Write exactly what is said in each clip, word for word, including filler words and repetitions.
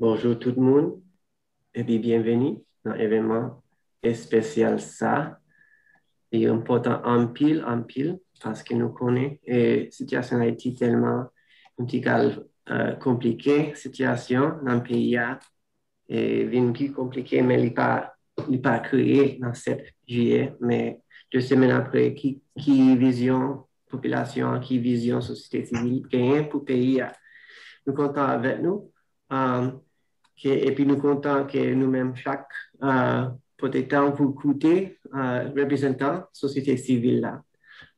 Bonjou tout moun, epi byenveni nan evènman espesyal sa. Li enpòtan anpil, anpil, paske nou konnen e, sitiyasyon Ayiti tèlman yon ti kal e, konplike, sitiyasyon nan peyi a e, vin pi konplike, men li pa, li pa kreye nan sèt jiyè, men de semèn apre, ki, ki vizyon popilasyon an, ki vizyon sosyete sivil genyen pou peyi a. Nou kontan avèk nou, um, ke, epi nou kontan ke nou menm chak uh, pote tan pou koute uh, reprezantan sosyete sivil la.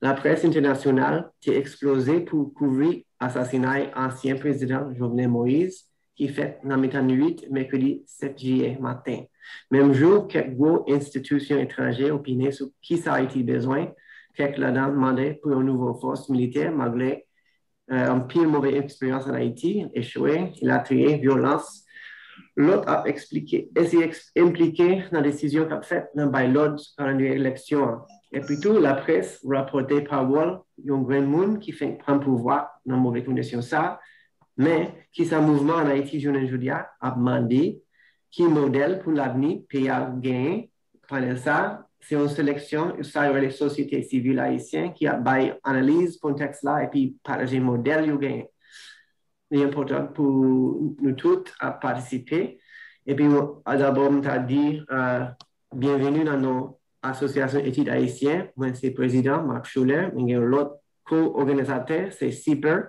Laprès entènasyonal te eksploze pou kouvri asasinay ansyen prezidan Jovenel Moïse ki fèt nan mitan nwit mèkredi sèt jiyè maten. Menm jou, kèk gwo enstitisyon etranjè opine sou kisa Ayiti bezwen, kèk ladan mande pou yon nouvo fòs militè malgre anpil move eksperyans ann Ayiti echwe, elatriye, vyolans. Lòt ap eksplike, eseye enplike nan desizyon k ap fèt nan bay lòd kalandriye eleksyon an. Epitou, laprès rapòte pawòl yon grenn moun ki fenk pran pouvwa nan move kondisyon sa, men kisa mouvman ann Ayiti jounen jodi a ap mande, ki modèl pou lavni peyi a genyen, panèl sa, se yon seleksyon sa yo rele sosyete sivil ayisyen ki ap bay analiz kontèks la epi pataje modèl yo genyen. Li enpòtan pou nou tout ap patisipe. Epi dabò m ta di uh, byenveni nan non Asosyasyon Etid Ayisyen. Mwen se prezidan Marc Schuller. Mwen gen yon lòt ko-òganizatè, se CEPR,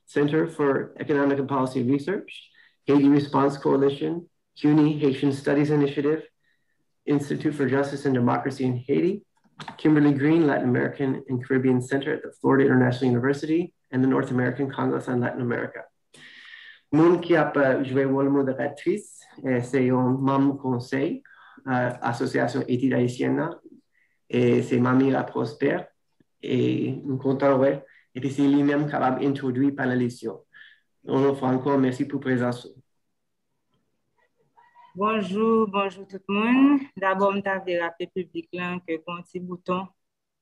Center for Economic and Policy Research, Haiti Response Coalition, CUNY Haitian Studies Initiative, Institute for Justice and Democracy in Haiti, Kimberly Green Latin American and Caribbean Center at the Florida International University, and the North American Congress on Latin America. Moun ki ap uh, jwe wòl moderatris eh, se yon manm konsèy uh, Asosyasyon Etid Ayisyen nan, e se Mamira Prosper, e m kontan wè, epi se li menm kapab entwodui panelis yo. Yon lòt fwa ankò, mèsi pou prezans ou. Bonjou, bonjou tout moun. Dabò, m ta vle raple piblik lan ke gon ti bouton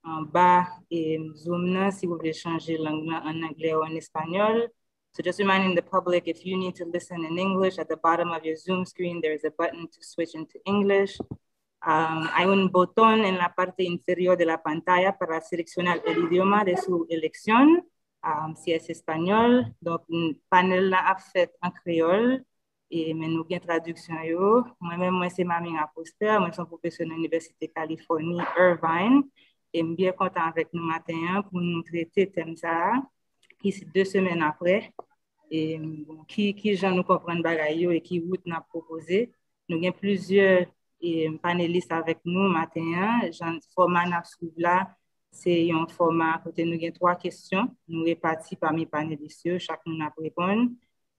anba e Zoom nan, si w vle chanje lang lan an anglè ou an espanyòl. So just reminding the public, if you need to listen in English, at the bottom of your Zoom screen, there is a button to switch into English. Um, hay un botón en la parte inferior de la pantalla para seleccionar el idioma de su elección, um, si es español. Donk, panèl la ap fèt an kreyòl, e, men nou gen tradiksyon yo. Mwen menm, mwen se Mamira Prosper, mwen se yon pwofesè nan Inivèsite Kalifòni, Irvine, e m byen kontan avèk nou maten an pou nou trete tèm sa a, ki se de semèn apre, e, bon, ki, ki jan nou konprann bagay yo e ki wout n ap pwopoze. Nou gen plizyè e, panelis avèk nou maten an. Jan fòma n ap swiv la, se yon fòma kote nou gen twa kesyon. Nou repati pami panelis yo, chak moun ap reponn.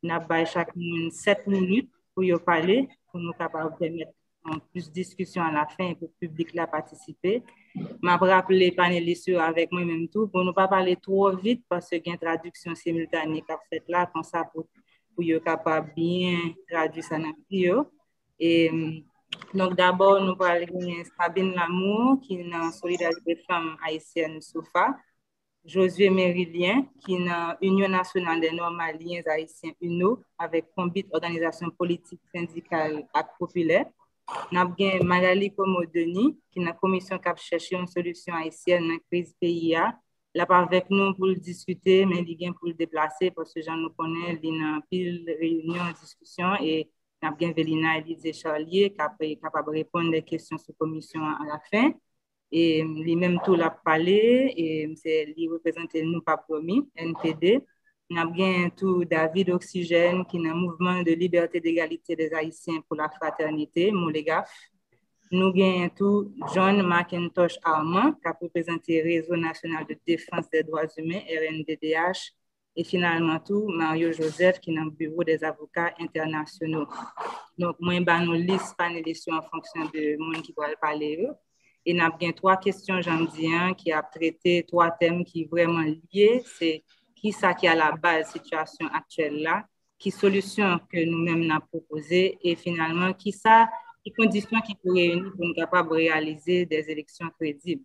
N ap bay chak moun sèt minit pou yo pale, pou nou kapab pèmèt yon plis diskisyon alafen e pou piblik la patisipe. M ap raple panelis yo avèk mwen menm tou, pou nou pa pale twò vit, paske gen tradiksyon similtane k ap fèt la, konsa pou, pou yo kapab byen tradui sa n ap di yo. E, donk, dabò, nou pral genyen Sabine Lamour, ki nan Solidarité Femme Haïtienne, SOFA, Josué Merilien, ki nan Union Nationale des Normaliens Haïtiens, UNNOH, avèk konbit òganizasyon politik, sendikal ak popilè. N ap gen Magali Comeau Denis, ki nan komisyon k ap chèche yon solisyon ayisyèn nan kriz peyi a. L ap avèk nou pou l diskite, men li gen pou l deplase, paske jan nou konnen, li nan anpil reyinyon, diskisyon, e n ap gen Velina Elysée Charlier k ap kapab reponn de kesyon sou komisyon an alafen. E li menm tou l ap pale, e se li reprezante Nou p ap dòmi, N P D. N ap gen tou David Oxygène ki nan Mouvement de Liberté d'Égalité des Haïtiens pour la Fraternité, MOLEGAF. Nou gen tou John Mackintosh Armand k ap reprezante Réseau National de Défense des Droits Humains, R N D D H, e finalman tou Mario Joseph ki nan Bureau des Avocats Internationaux. Donk, mwen ba nou lis panelis yo an fonksyon de moun ki pral pale yo. E n ap gen twa kesyon, jan m di an, ki ap trete twa tèm ki vrèman lye, se kisa ki alabaz sitiyasyon aktyèl la, ki solisyon ke nou menm n ap pwopoze, e finalman, kisa, ki kondisyon ki pou reyini pou n kapab reyalize de eleksyon kredib.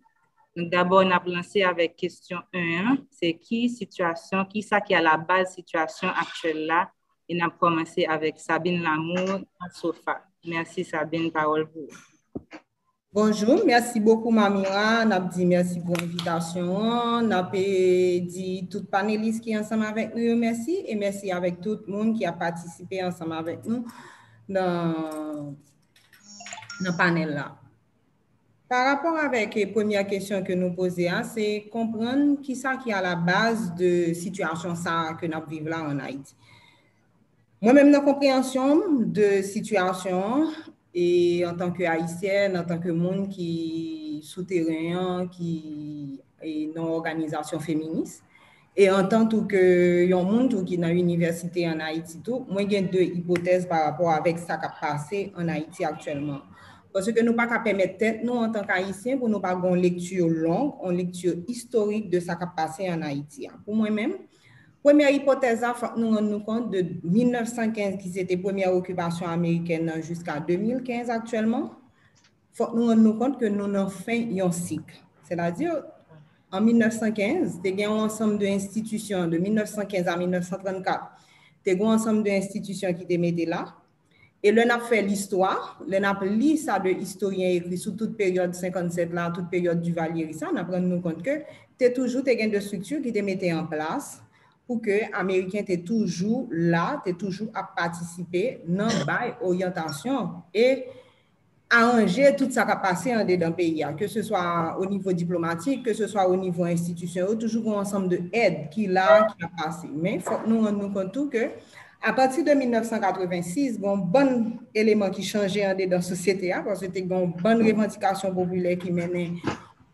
Donk, dabò, n ap lanse avèk kesyon en an, se ki sitiyasyon, kisa ki alabaz sitiyasyon aktyèl la, E n ap kòmanse avèk Sabine Lamour nan sofa. Mèsi Sabine, pawòl pou ou. Bonjou, mèsi bokou Mamira. N ap di mèsi pou envitasyon an. N ap di tout panelis ki ansanm avèk nou yo mèsi e mèsi avèk tout moun ki ap patisipe ansanm avèk nou nan nan panèl la. Pa rapò avèk premyè kesyon ke nou poze a, se konprann kisa ki a la baz de sitiyasyon sa a ke n ap viv la ann Ayiti. Mwen menm nan konpreyansyon m de sitiyasyon an, e antanke ayisyèn, antanke moun ki sou teren an, ki e nan òganizasyon feminis, e antan tou ke yon moun tou ki nan inivèsite ann Ayiti tou, mwen gen de ipotèz pa rapò avèk sa k ap pase ann Ayiti aktyèlman. Paske nou pa ka pèmèt tèt nou antanke Ayisyen pou nou pa gen yon lekti long, yon lekti istorik de sa k ap pase ann Ayiti a. Pou mwen menm, premyè ipotèz la, fòk nou rann nou kont de mil nèf san kenz ki se te premyè okipasyon amerikèn nan jiska de mil kenz aktyèlman, fòk nou rann nou kont ke nou nan fen yon sik. Sètadi, an mil nèf san kenz, te gen yon ansanm de enstitisyon, de mil nèf san kenz a mil nèf san trannkat, te gen yon ansanm de enstitisyon ki te mete la. E lè n ap fè listwa, lè n ap li sa de istoryen ekri sou tout peryòd senkannsèt la, tout peryòd Divalyeris la, n ap rann nou kont ke te toujou te gen de estrikti ki te mete an plas pou ke Ameriken te toujou la, te toujou ap patisipe nan bay oryantasyon e aranje tout sa k ap pase andedan peyi a, ke se swa o nivo diplomatik, ke se swa o nivo enstitisyon, yo toujou gen yon ansanm de èd ki la, ki ap pase. Men fòk nou rann nou kont tou ke apati de mil nèf san katrevensis, gen yon bann eleman ki chanje andedan sosyete a, paske te gen yon bann revandikasyon popilè ki mennen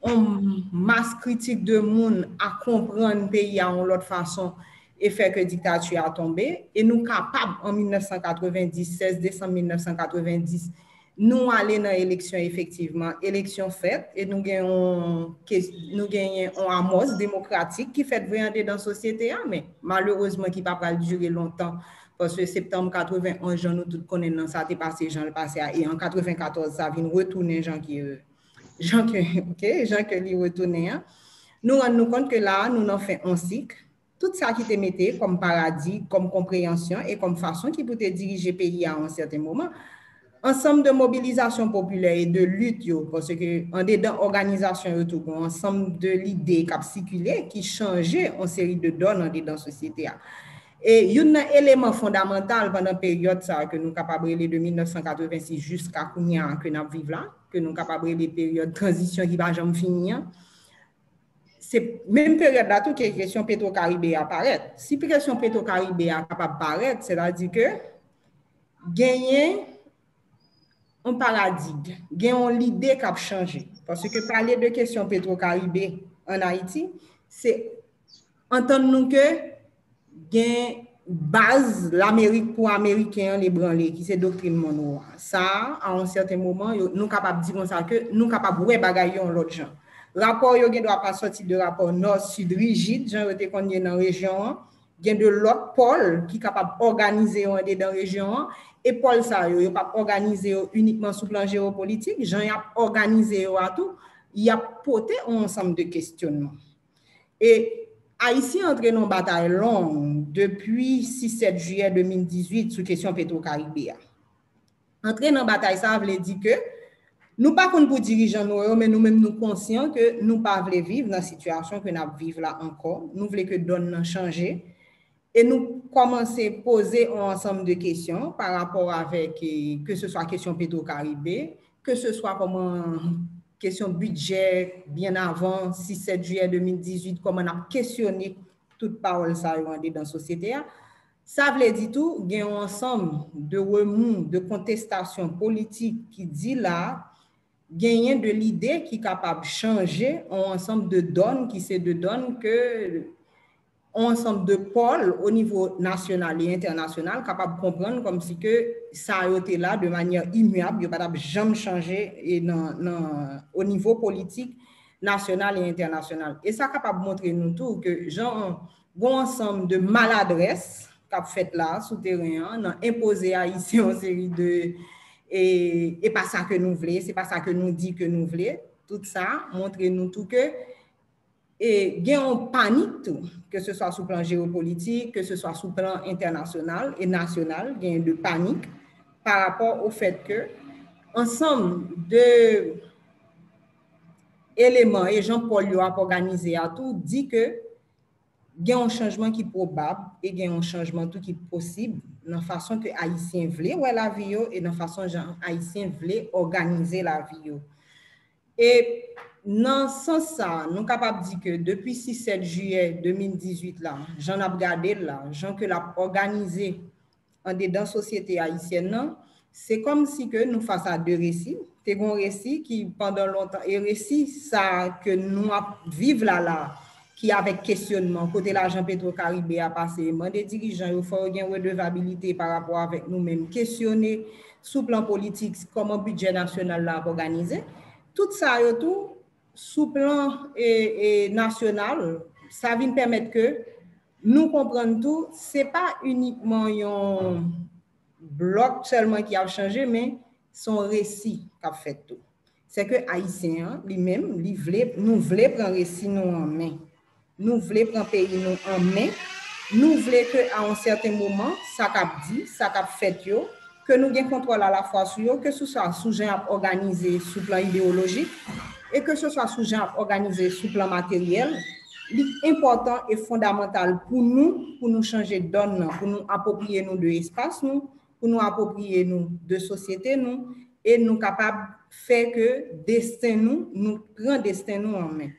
yon mas kritik de moun a konprann peyi a yon lòt fason e fè ke diktati a tonbe. E nou kapab, an mil nèf san katrevendis, sèz desanm mil nèf san katrevendis, nou ale nan eleksyon efektivman. Eleksyon fèt e nou gen yon, nou genyen yon amòs demokratik ki fèt vre andedan sosyete a, men malerezman ki pa pral dire lontan, paske septanm katrevenonz, jan nou tout konnen nan sa te pase, jan l pase a, e an katrevenkatòz, sa vin retounen jan ke, jan ke, ok, jan ke li retounen an. Nou rann nou kont ke la a, nou nan fen yon sik. Tout sa ki te mete kòm paradig, kòm konpreyansyon e kòm fason ki pou te dirije peyi a yon sèten moman, ansanm de mobilizasyon popilè e de lit yo, paske andedan òganizasyon yo tou, gen yon ansanm de lide k ap sikile, ki chanje yon seri de dòn andedan sosyete a. E youn nan eleman fondamantal pandan peryòd sa a ke nou kapab rele de mil nèf san katrevensis jiska kounye a ke n ap viv la, ke nou kapab rele peryòd tranzisyon ki pa janm fini an, se menm peryòd la tou ke kesyon Petro Caribe a parèt. Si kesyon Petro Caribe a kapab parèt, sètadi ke genyen yon paradig, gen yon lide k ap chanje. Paske pale de kesyon Petro Caribe ann Ayiti, se antann nou ke gen baz Lamerik pou Ameriken an ebranle, ki se doktrin Monroe a. Sa a, a yon sèten moman, yo, nou kapab di konsa ke nou kapab wè bagay yo yon lòt jan. Rapò yo gen dwa pa sòti de rapò nò, sid, rijid, jan yo te konn ye nan rejyon an. Gen de lòt pòl ki kapab òganize yo andedan rejyon an. E pòl sa yo, yo p ap òganize yo inikman sou plan jewopolitik. Jan y ap òganize yo a tou, y ap pote yon ansanm de kesyonman. E Ayisyen antre nan yon batay long depi sis sèt jiyè de mil dizuit sou kesyon Petro Caribe a. Antre nan batay sa a vle di ke nou pa konn pou dirijan nou yo, men nou menm nou konsyan ke nou pa vle viv nan sitiyasyon ke n ap viv la ankò. Nou vle ke dòn nan chanje. E nou kòmanse poze yon ansanm de kesyon pa rapò avèk, eh, ke se swa kesyon Petro Caribe, ke se swa kòman kesyon bidjè byen avan sis sèt jiyè de mil dizuit, kòman n ap kesyone tout pawòl sa yo andedan sosyete a. Sa vle di tou, gen yon ansanm de remou, de kontestasyon politik ki di la, genyen de lide ki kapab chanje yon ansanm de dòn ki se de dòn ke yon ansanm de pòl o nivo nasyonal e entènasyonal kapab konprann kòmsi ke sa yo te la de manyè imiyab, yo pa t ap janm chanje e nan, nan, o nivo politik nasyonal e entènasyonal. E sa kapab montre nou tou ke jan yon ansanm de maladrès k ap fèt la sou teren an, nan enpoze Ayisyen yon seri de, e, e pa sa ke nou vle, se pa sa ke nou di ke nou vle. Tout sa montre nou tou ke E gen yon panik tou, ke se swa sou plan jewopolitik, ke se swa sou plan entènasyonal e nasyonal, gen de panik pa rapò o fèt ke ansanm de eleman e jan pòl yo ap òganize a tou di ke gen yon chanjman ki pwobab e gen yon chanjman tou ki posib nan fason ke Ayisyen vle wè lavi yo e nan fason jan Ayisyen vle òganize lavi yo. E nan sans sa, nou kapab di ke depi sis sèt jiyè de mil dizuit la, jan n ap gade l la, jan ke l ap òganize andedan sosyete ayisyèn nan, se kòmsi ke nou fas a de resi. Te gen yon resi ki pandan lontan, e resi sa ke nou ap viv la la, ki avèk kesyonman, kote lajan Petro Karibe a pase, mande dirijan yo, fò yo gen redevabilite pa rapò avèk nou menm, kesyone sou plan politik, kòman bidjè nasyonal la ap òganize. Tout sa yo tou, sou plan e, e nasyonal, sa vin pèmèt ke nou konprann tou, se pa inikman yon blòk sèlman ki ap chanje, men se yon resi k ap fèt tou. Se ke Ayisyen an, li menm, li vle, nou vle pran resi nou an men. Nou vle pran peyi nou an men. Nou vle ke a yon sèten moman, sa k ap di, sa k ap fèt yo, ke nou gen kontwòl alafwa sou yo, ke se swa sou jan y ap òganize sou plan idewolojik, e ke se swa sou jan y ap òganize sou plan materyèl, li enpòtan e fondamantal pou nou, pou nou chanje dòn nan, pou nou apwopriye nou de espas nou, pou nou apwopriye nou de sosyete nou, e nou kapab fè ke desten nou, nou pran desten nou an men.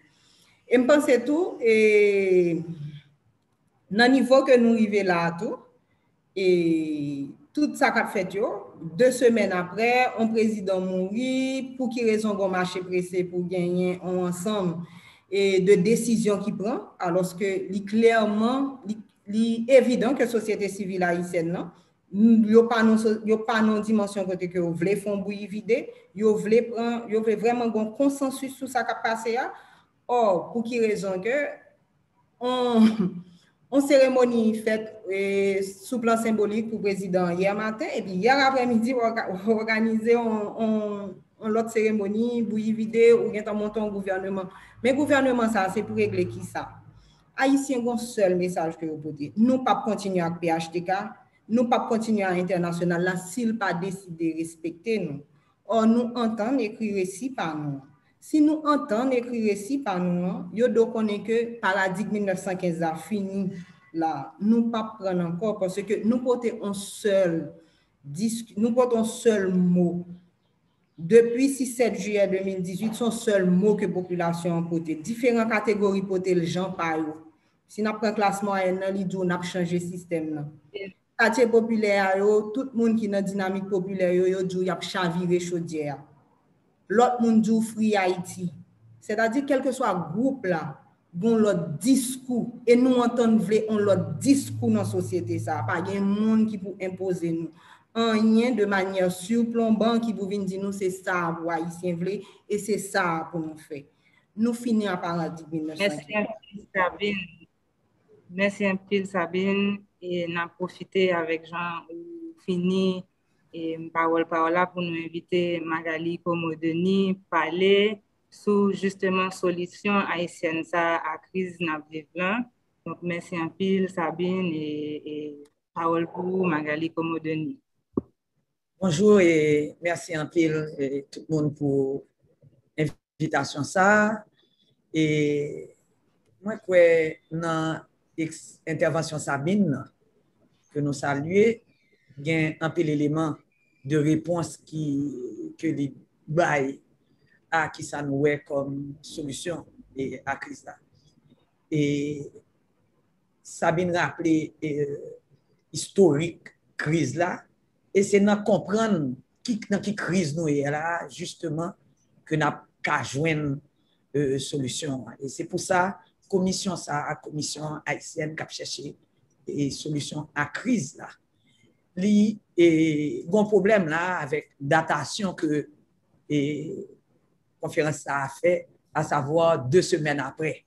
E m panse tou, e, nan nivo ke nou rive la a tou, e tout sa k ap fèt yo, de semèn aprè, yon prezidan mouri, pou ki rezon gon mache prese pou genyen yon ansanm e de desizyon ki pran, alòske li klèman, li, li evidan ke sosyete sivil ayisyèn nan, yo pa nan, yo pa nan dimansyon kote ke yo vle fè yon bouyi vide, yo vle pran, yo vle vrèman gon konsansis sou sa k ap pase a. Ò, pou ki rezon ke on, on seremoni fèt e, sou plan senbolik pou prezidan an yè maten, epi yè aprèmidi, w òganize on, on, on lòt seremoni, bouyi vide, ou gentan monte yon gouvèneman. Men gouvèneman sa a, se pou regle kisa? Ayisyen gon sèl mesaj ke yo pote. Nou p ap kontinye ak P H T K, nou p ap kontinye ak entènasyonal la si l pa deside respekte nou. Ò, nou antann ekri resi pa nou an. Si nou antann ekri resi pa nou an, yo dwe konnen ke paradig mil nèf san kenz la fini la. Nou p ap pran l ankò, paske nou pote yon sèl disk, nou pote yon sèl mo. Depi sis sèt jiyè de mil dizuit, se yon sèl mo ke popilasyon an pote. Diferan kategori pote l jan pa yo. Si n ap pran klas mwayèn nan, li di w n ap chanje sistèm nan. Katye popilè a yo, tout moun ki nan dinamik popilè yo, yo di w y ap chavire chodyè a. Lòt moun di w Free Haiti. Sètadi, kèlkeswa gwoup la, gon lòt diskou, e nou antann vle on lòt diskou nan sosyete sa a. Pa gen moun ki pou enpoze nou anyen de manyè siplonban ki pou vin di nou se sa a pou Ayisyen vle e se sa a pou nou fè. Nou fini a paradig mil nèf san kenz. Mèsi anpil, Sabine. Mèsi anpil, Sabine. E n ap pwofite avèk jan ou fini e pawòl pa w la pou nou envite Magalie Comodeni pale sou jisteman solisyon ayisyèn sa a kriz n ap viv lan. Donk, mèsi anpil, Sabine, e, e pawòl pou ou, Magalie Comodeni. Bonjou e mèsi anpil e tout moun pou envitasyon sa a. E mwen kwè nan eks- entèvansyon Sabine nan, ke nou salye, gen anpil eleman de repons ki, ke li bay a kisa nou wè kòm solisyon e a kriz la. E Sabine raple e, istorik kriz la, e se nan konprann ki, nan ki kriz nou ye la, jisteman, ke n ap ka jwenn e, solisyon an. E se pou sa, komisyon sa a, komisyon ayisyèn k ap chèche e, solisyon a kriz la, li e, gon pwoblèm la avèk datasyon ke e, konferans sa a fè, asavwa de semèn apre.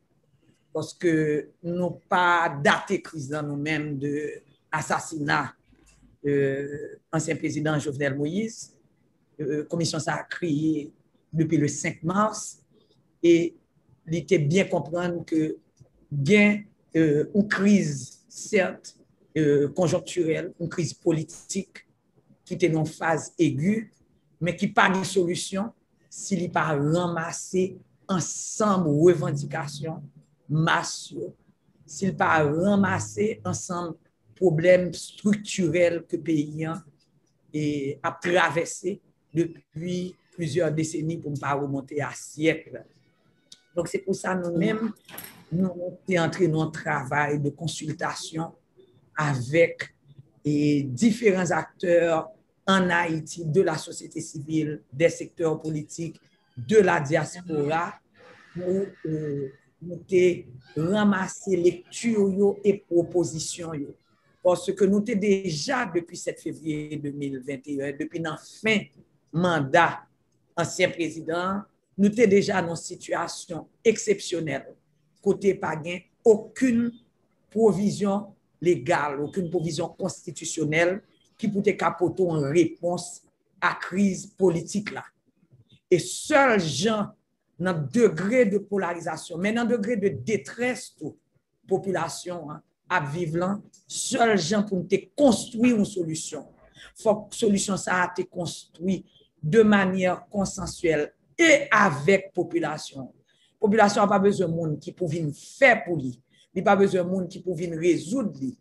Paske nou pa date kriz lan nou menm de asasina e, ansyen prezidan Jovenel Moïse. E, komisyon sa a kreye depi le senk mas e li te byen konprann ke gen yon kriz, sèt, konjonktirèl, yon kriz politik ki te nan faz egi, men ki pa gen solisyon si li pa ranmase ansanm revandikasyon mas yo, si li pa ranmase ansanm pwoblèm striktirèl ke peyi an ap travèse depi plizyè deseni, pou m pa remonte a syèk. Donk, se pou sa nou menm, nou te antre nan yon travay de konsiltasyon avèk diferan aktè an Ayiti, de la sosyete sivil, de sektè politik, de la dyaspora, pou nou te ranmase lekti yo e pwopozisyon yo. Paske nou te deja, depi sèt fevriye de mil venteyen, depi nan fen manda ansyen prezidan an, nou te deja nan yon sitiyasyon eksepsyonèl, kote pa gen okenn pwovizyon legal, okenn pwovizyon konstitisyonèl ki pou te ka pote yon repons a kriz politik la. E sèl jan, nan degre de polarizasyon, men nan degre de detrès tou, popilasyon an ap viv lan, sèl jan pou n te konstwi yon solisyon, fòk solisyon sa a te konstwi de manyè konsansyèl e avèk popilasyon. Popilasyon an pa bezwen moun ki pou vin fè pou li. Li pa bezwen moun ki pou vin rezoud li.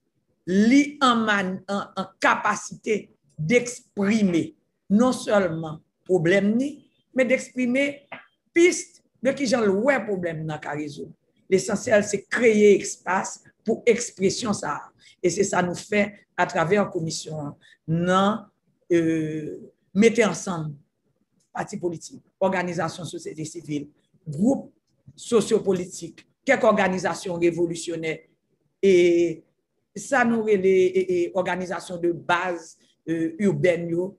Li an, an, an kapasite deksprime non sèlman pwoblèm ni, men deksprime pis de kijan l wè pwoblèm nan ka rezoud. Lesansyèl, se kreye espas pou ekspresyon sa a. E se sa nou fè atravè komisyon an, nan, euh, mete ansanm pati politik, òganizasyon sosyete sivil, gwoup sosyopolitik, kèk òganizasyon revolisyonè, e sa nou rele, e, e, òganizasyon de baz, euh, ibèn yo,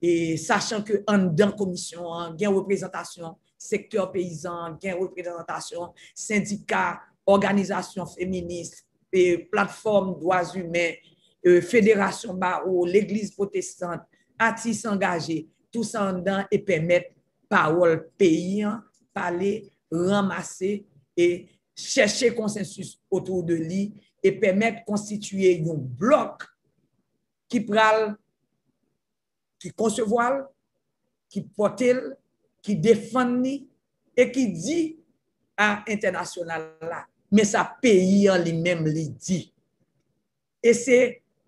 e sachan ke anndan komisyon an, gen reprezantasyon sektè peyizan, gen reprezantasyon sendika, òganizasyon feminis, e platfòm dwa imen, e federasyon bawo, legliz pwotestant, atis angaje, tou sa anndan e pèmèt pawòl peyi an pale, ranmase e chèche konsensis otou de li e pèmèt konstitiye yon blòk ki pral, ki konsevwa l, ki pòte l, ki defann li e ki di a entènasyonal la, men sa peyi an li menm li di. E se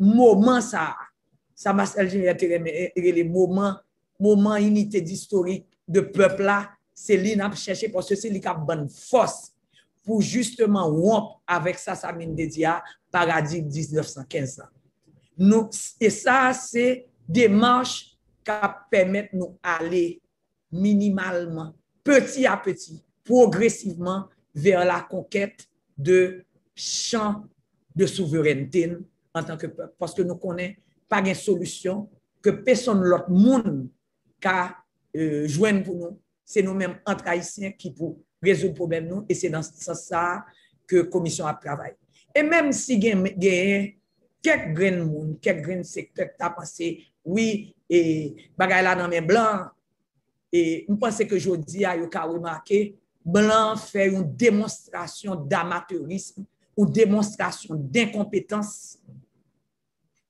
moman sa a, sa Marcel Gingras te renmen rele moman, moman inite distorik de pèp la, se li n ap chèche, paske se li k ap ban n fòs pou jisteman wonp avèk sa Samin te di a, paradig diznèf san kenz lan. Nou, e sa a se demach k ap pèmèt nou ale minimalman, peti a peti, pwogresivman, vè la konkèt de chan de souverènte n antanke pèp. Paske nou konnen pa gen solisyon ke pèsonn lòt moun ka, euh, jwenn pou nou. Se nou menm ant Ayisyen ki pou rezoud pwoblèm nou, e se nan sans sa a ke komisyon ap travay. E menm si gen, genyen kèk grenn moun, kèk grenn sektè k ta panse, wi, e bagay la nan men blan, e m panse ke jodi a yo ka remake, blan fè yon demonstrasyon damatèrism, yon demonstrasyon denkonpetans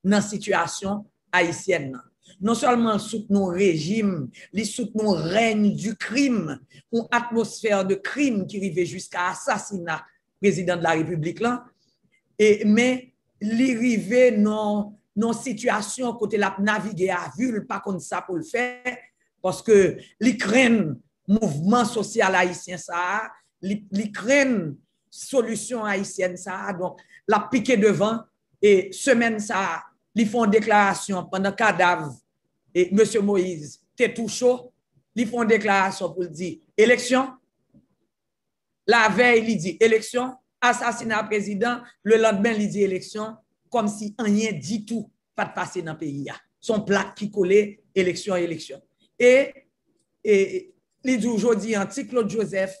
nan sitiyasyon ayisyèn nan. Non sèlman l soutni yon rejim, li soutni yon règne du crime, yon atmosfè de krim ki rive jiska asasina prezidan de la repiblik lan, e, men li rive nan, nan sitiyasyon kote l ap navige a vi, l pa konn sa pou l fè, paske li krenn mouvman sosyal ayisyen sa a, li, li krenn solisyon ayisyèn sa a, donk, l ap pike devan, e semèn sa a, li fè yon deklarasyon pandan kadav, e, mesye Moïse te tou cho, li fè yon deklarasyon pou l di, eleksyon, lavèy li di, eleksyon, asasina prezidan, lelandmen li di, eleksyon, kòmsi anyen ditou pa t pase nan peyi a. Se yon plak ki kole, eleksyon, eleksyon. E, e li di w jodi an, ti Claude Joseph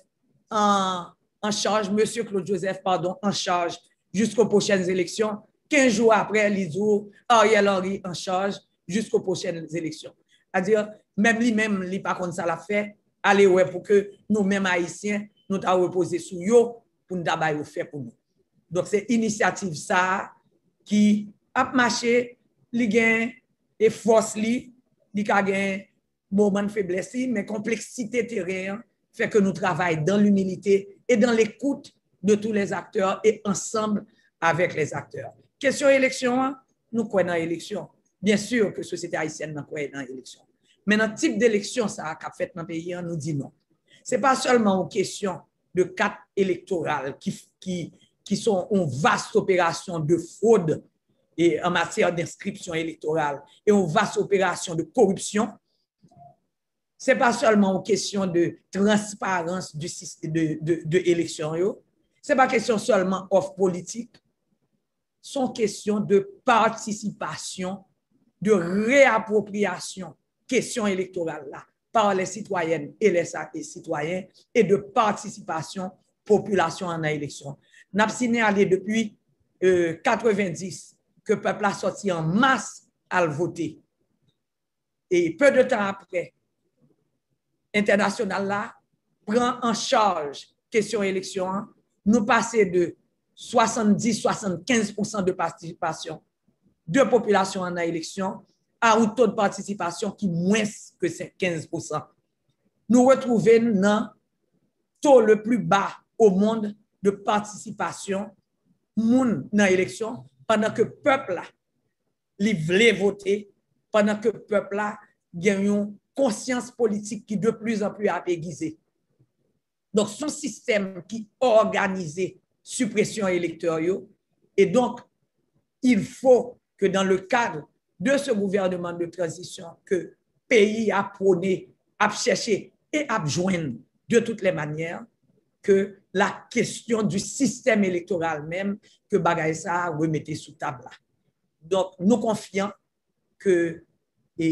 an, an chaj, mesye Claude Joseph, padon, an chaj, jisko pwochèn eleksyon, kenz jou apre, li di w Ariel Henry an chaj, jisko pwochèn eleksyon. Sètadi, menm li menm, li pa konn sa l ap fè, ale wè pou ke nou menm Ayisyen, nou ta repoze sou yo pou n ta ba yo fè pou nou. Donk, se inisyativ sa a ki ap mache, li gen e fòs li, li ka gen moman feblès li, men konpleksite teren an fè ke nou travay dans l'humilité et dans l'écoute de tous les acteurs et ensemble avec les acteurs. Kesyon eleksyon an, nou kwè nan eleksyon. Byen si ke sosyete ayisyèn nan kwè nan eleksyon. Men nan tip deleksyon sa a k ap fèt nan peyi an, nou di non. Se pa sèlman yon kesyon de kat elektoral ki, ki, ki son yon vas operasyon de fwod e an matyè d'enskripsyon elektoral e yon vas operasyon de koripsyon. Se pa sèlman yon kesyon de transparans du sis-, de, de, de eleksyon yo. Se pa kesyon sèlman òf politik. Se yon kesyon de patisipasyon, de reapwopriyasyon kesyon elektoral la par les citoyennes et les sa-, et citoyens et de participation popilasyon an nan eleksyon. N ap sinyale depi, euh, katrevendis ke pèp la sòti an mas al vote. E pe de tan apre, entènasyonal la pran an chaj kesyon eleksyon an. Nou pase de swasanndis, swasann kenz pousan de patisipasyon de popilasyon an nan eleksyon a yon to de patisipasyon ki mwens ke kenz pousan. Nou retwouve n nan to le pli ba o mond de patisipasyon moun nan eleksyon, pandan ke pèp la, li vle vote, pandan ke pèp la gen yon konsyans politik ki de pli an pli ap egize. Donk, se yon sistèm ki òganize sipresyon elektè yo. E donk, il faut que dans le cadre de ce gouvernement de transition que peyi a pwone, ap chèche e ap jwenn de toutes les manières, que la question du système électoral menm, ke bagay sa a remete sou tab la. Donk, nou konfyan ke, e,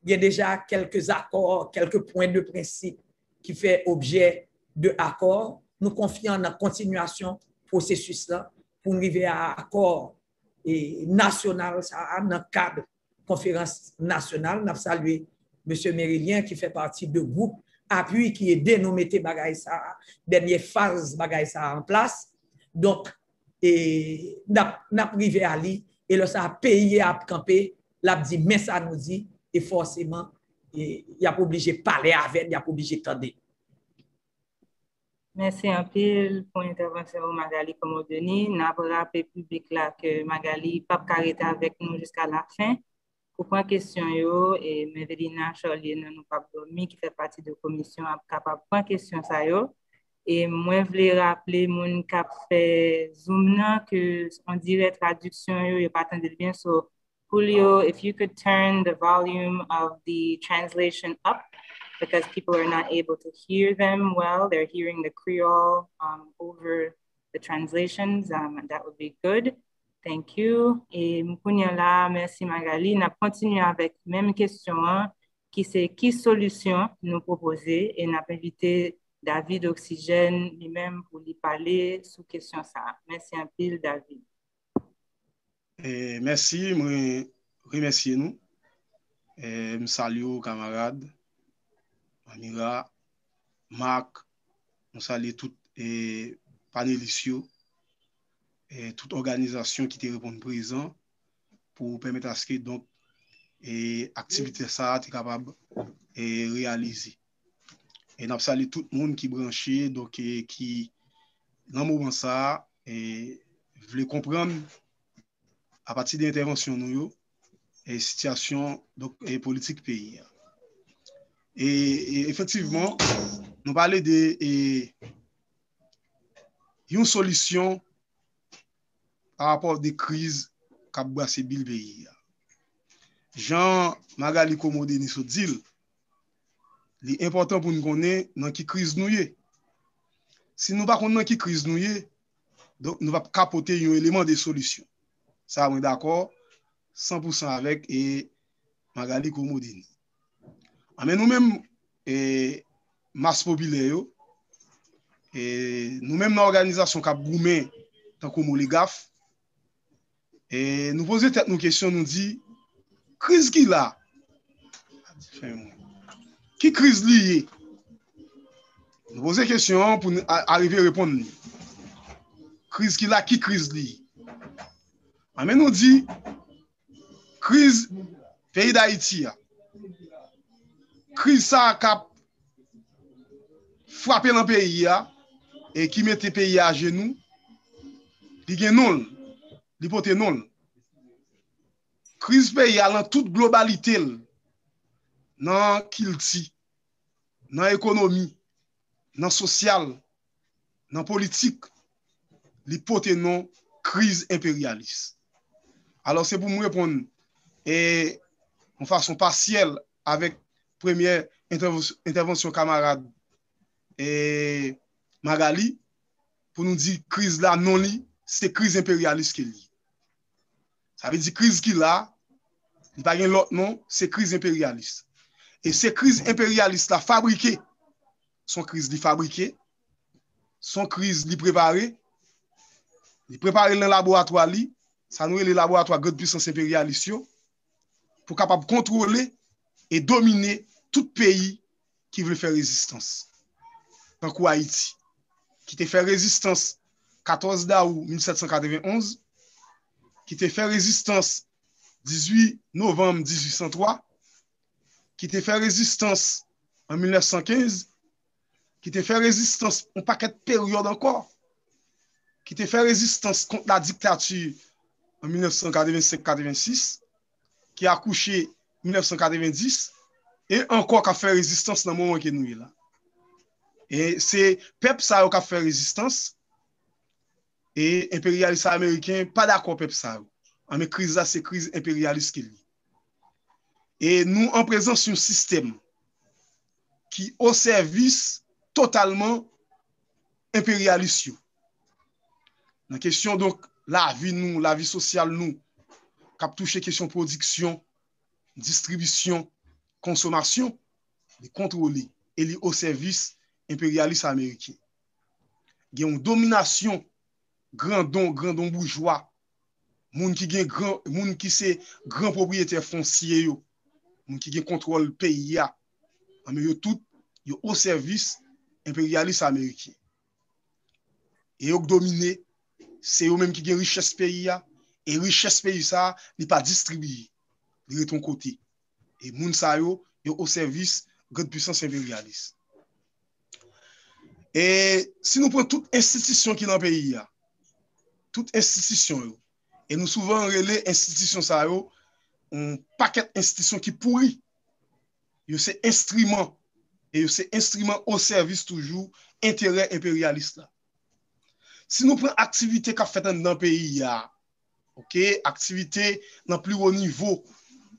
gen deja kèlke akò, kèlke pwen de prensip ki fè objè de akò. Nou konfyan nan kontinyasyon pwosesis la pou n rive a akò, e, nasyonal sa a nan kad konferans nasyonal. N ap salye mesye Merilien ki fè pati de gwoup apui ki ede nou mete bagay sa a, dènye faz bagay sa a an plas. Donk, e, n ap, n ap rive a li, e lè sa a peyi a ap kanpe, l ap di, men sa nou di, e fòseman, e, y ap oblije pale avè n, y ap oblije tande n. Mèsi anpil pou entèvansyon ou, Magalie Comodeni. N ap raple piblik la ke Magalie p ap ka rete avèk nou jiska lafen pou pran kesyon yo, e Mevelina Charlier nan Nou p ap dòmi, ki fè pati de komisyon, ap kapab pran kesyon sa yo. E mwen vle raple moun k ap fè Zoom nan ke an dirèk tradiksyon yo, yo pa tande l byen. So, Julio, if you could turn the volume of the translation up, because people are not able to hear them well. They're hearing the Creole, um, over the translations. Um, that would be good. Thank you. E kounye a la, mèsi Magalie. N ap kontinye avèk menm kesyon an, ki se ki solisyon nou pwopoze, e n ap envite David Oxygène li menm pou li pale sou kesyon sa a. Mèsi anpil, David. E, mèsi, mwen remèsye nou. E, m salye w, kamarad Amira, Marc, nou salye tout, e, panelis yo, e, tout òganizasyon ki te reponn prezan pou pèmèt aske, donk, e, aktivite sa a te kapab, e, reyalize. E n ap salye tout moun ki branche, donk, e, ki, nan moman sa a, e, vle konprann apati de entèvansyon nou yo, e sitiyasyon, donk, e politik peyi a. E, e efektivman, nou pale de, e, yon solisyon pa rapò de kriz k ap brase bil peyi a. Jan Magalie Comodeni sot di l, li enpòtan pou n konnen nan ki kriz nou ye. Si nou pa konn nan ki kriz nou ye, donk, nou p ap ka pote yon eleman de solisyon. Sa a, mwen dakò san pou san avèk, e, Magalie Comodeni. A, men nou menm, e, mas popilè yo, e, nou menm nan òganizasyon k ap goumen tankou Moligaf, e, nou poze tèt nou kesyon, nou di, kriz ki la, ki kriz li ye? Nou poze kesyon an pou n a- arive reponn li. Kriz ki la, ki kriz li? Anben nou di, kriz peyi Dayiti a. Kriz sa a k ap frape nan peyi a e ki mete peyi a ajenou, li gen non l, li pote non l. Kriz peyi a nan tout globalite l, nan kilti, nan ekonomi, nan sosyal, nan politik, li pote non kriz enperyalis. Alò, se pou m reponn e yon fason pasyèl avèk premyè entèvansyon kamarad e Magali, pou nou di kriz la, non li, se kriz enperyalis ke li ye. Sa vle di kriz ki la, li pa gen lòt non, se kriz enperyalis. E se kriz enperyalis la fabrike, se yon kriz li fabrike, se yon kriz li prepare, li prepare l nan laboratwa li, sa nou rele laboratwa grand pwisans enperyalis yo, pou kapab kontwole e domine tout peyi ki vle fè rezistans. Tankou Ayiti, ki te fè rezistans katòz dawou mil sèt san katrevenn onz, ki te fè rezistans dizuit novanm dizuit san twa, ki te fè rezistans an mil nèf san kenz, ki te fè rezistans yon pakèt peryòd ankò, ki te fè rezistans kont la diktati an mil nèf san katrevenn senk katrevenn sis, ki akouche mil nèf san katrevenn dis, e ankò k ap fè rezistans nan moman ke nou ye la. E se pèp sa yo k ap fè rezistans, e enperyalis ameriken pa dakò pèp sa yo. Anben kriz la se kriz enperyalis ke li. E nou an prezans yon sistèm ki o sèvis totalman enperyalis yo. Nan kesyon, donk, lavi nou, lavi sosyal nou, k ap touche kesyon pwodiksyon, distribisyon, konsomasyon, li kontwole e li o sèvis enperyalis ameriken. Gen yon dominasyon grandon, grandon boujwa, moun ki gen gran, moun ki se gran pwopriyetè fonsye yo, moun ki gen kontwòl peyi a, anben yo tout, yo o sèvis enperyalis ameriken. E yo k domine, se yo menm ki gen richès peyi a, e richès peyi sa a, li pa distribiye, li ret yon kote. E moun sa yo, yo o sèvis grand pwisans enperyalis. E si nou pran tout enstitisyon ki nan peyi a, tout enstitisyon yo, e nou souvan rele enstitisyon sa yo yon pakèt enstitisyon ki pouri, yo se enstriman, e yo se enstriman o sèvis toujou enterè enperyalis la. Si nou pran aktivite k ap fèt anndan peyi a, oke, aktivite nan pli wo nivo,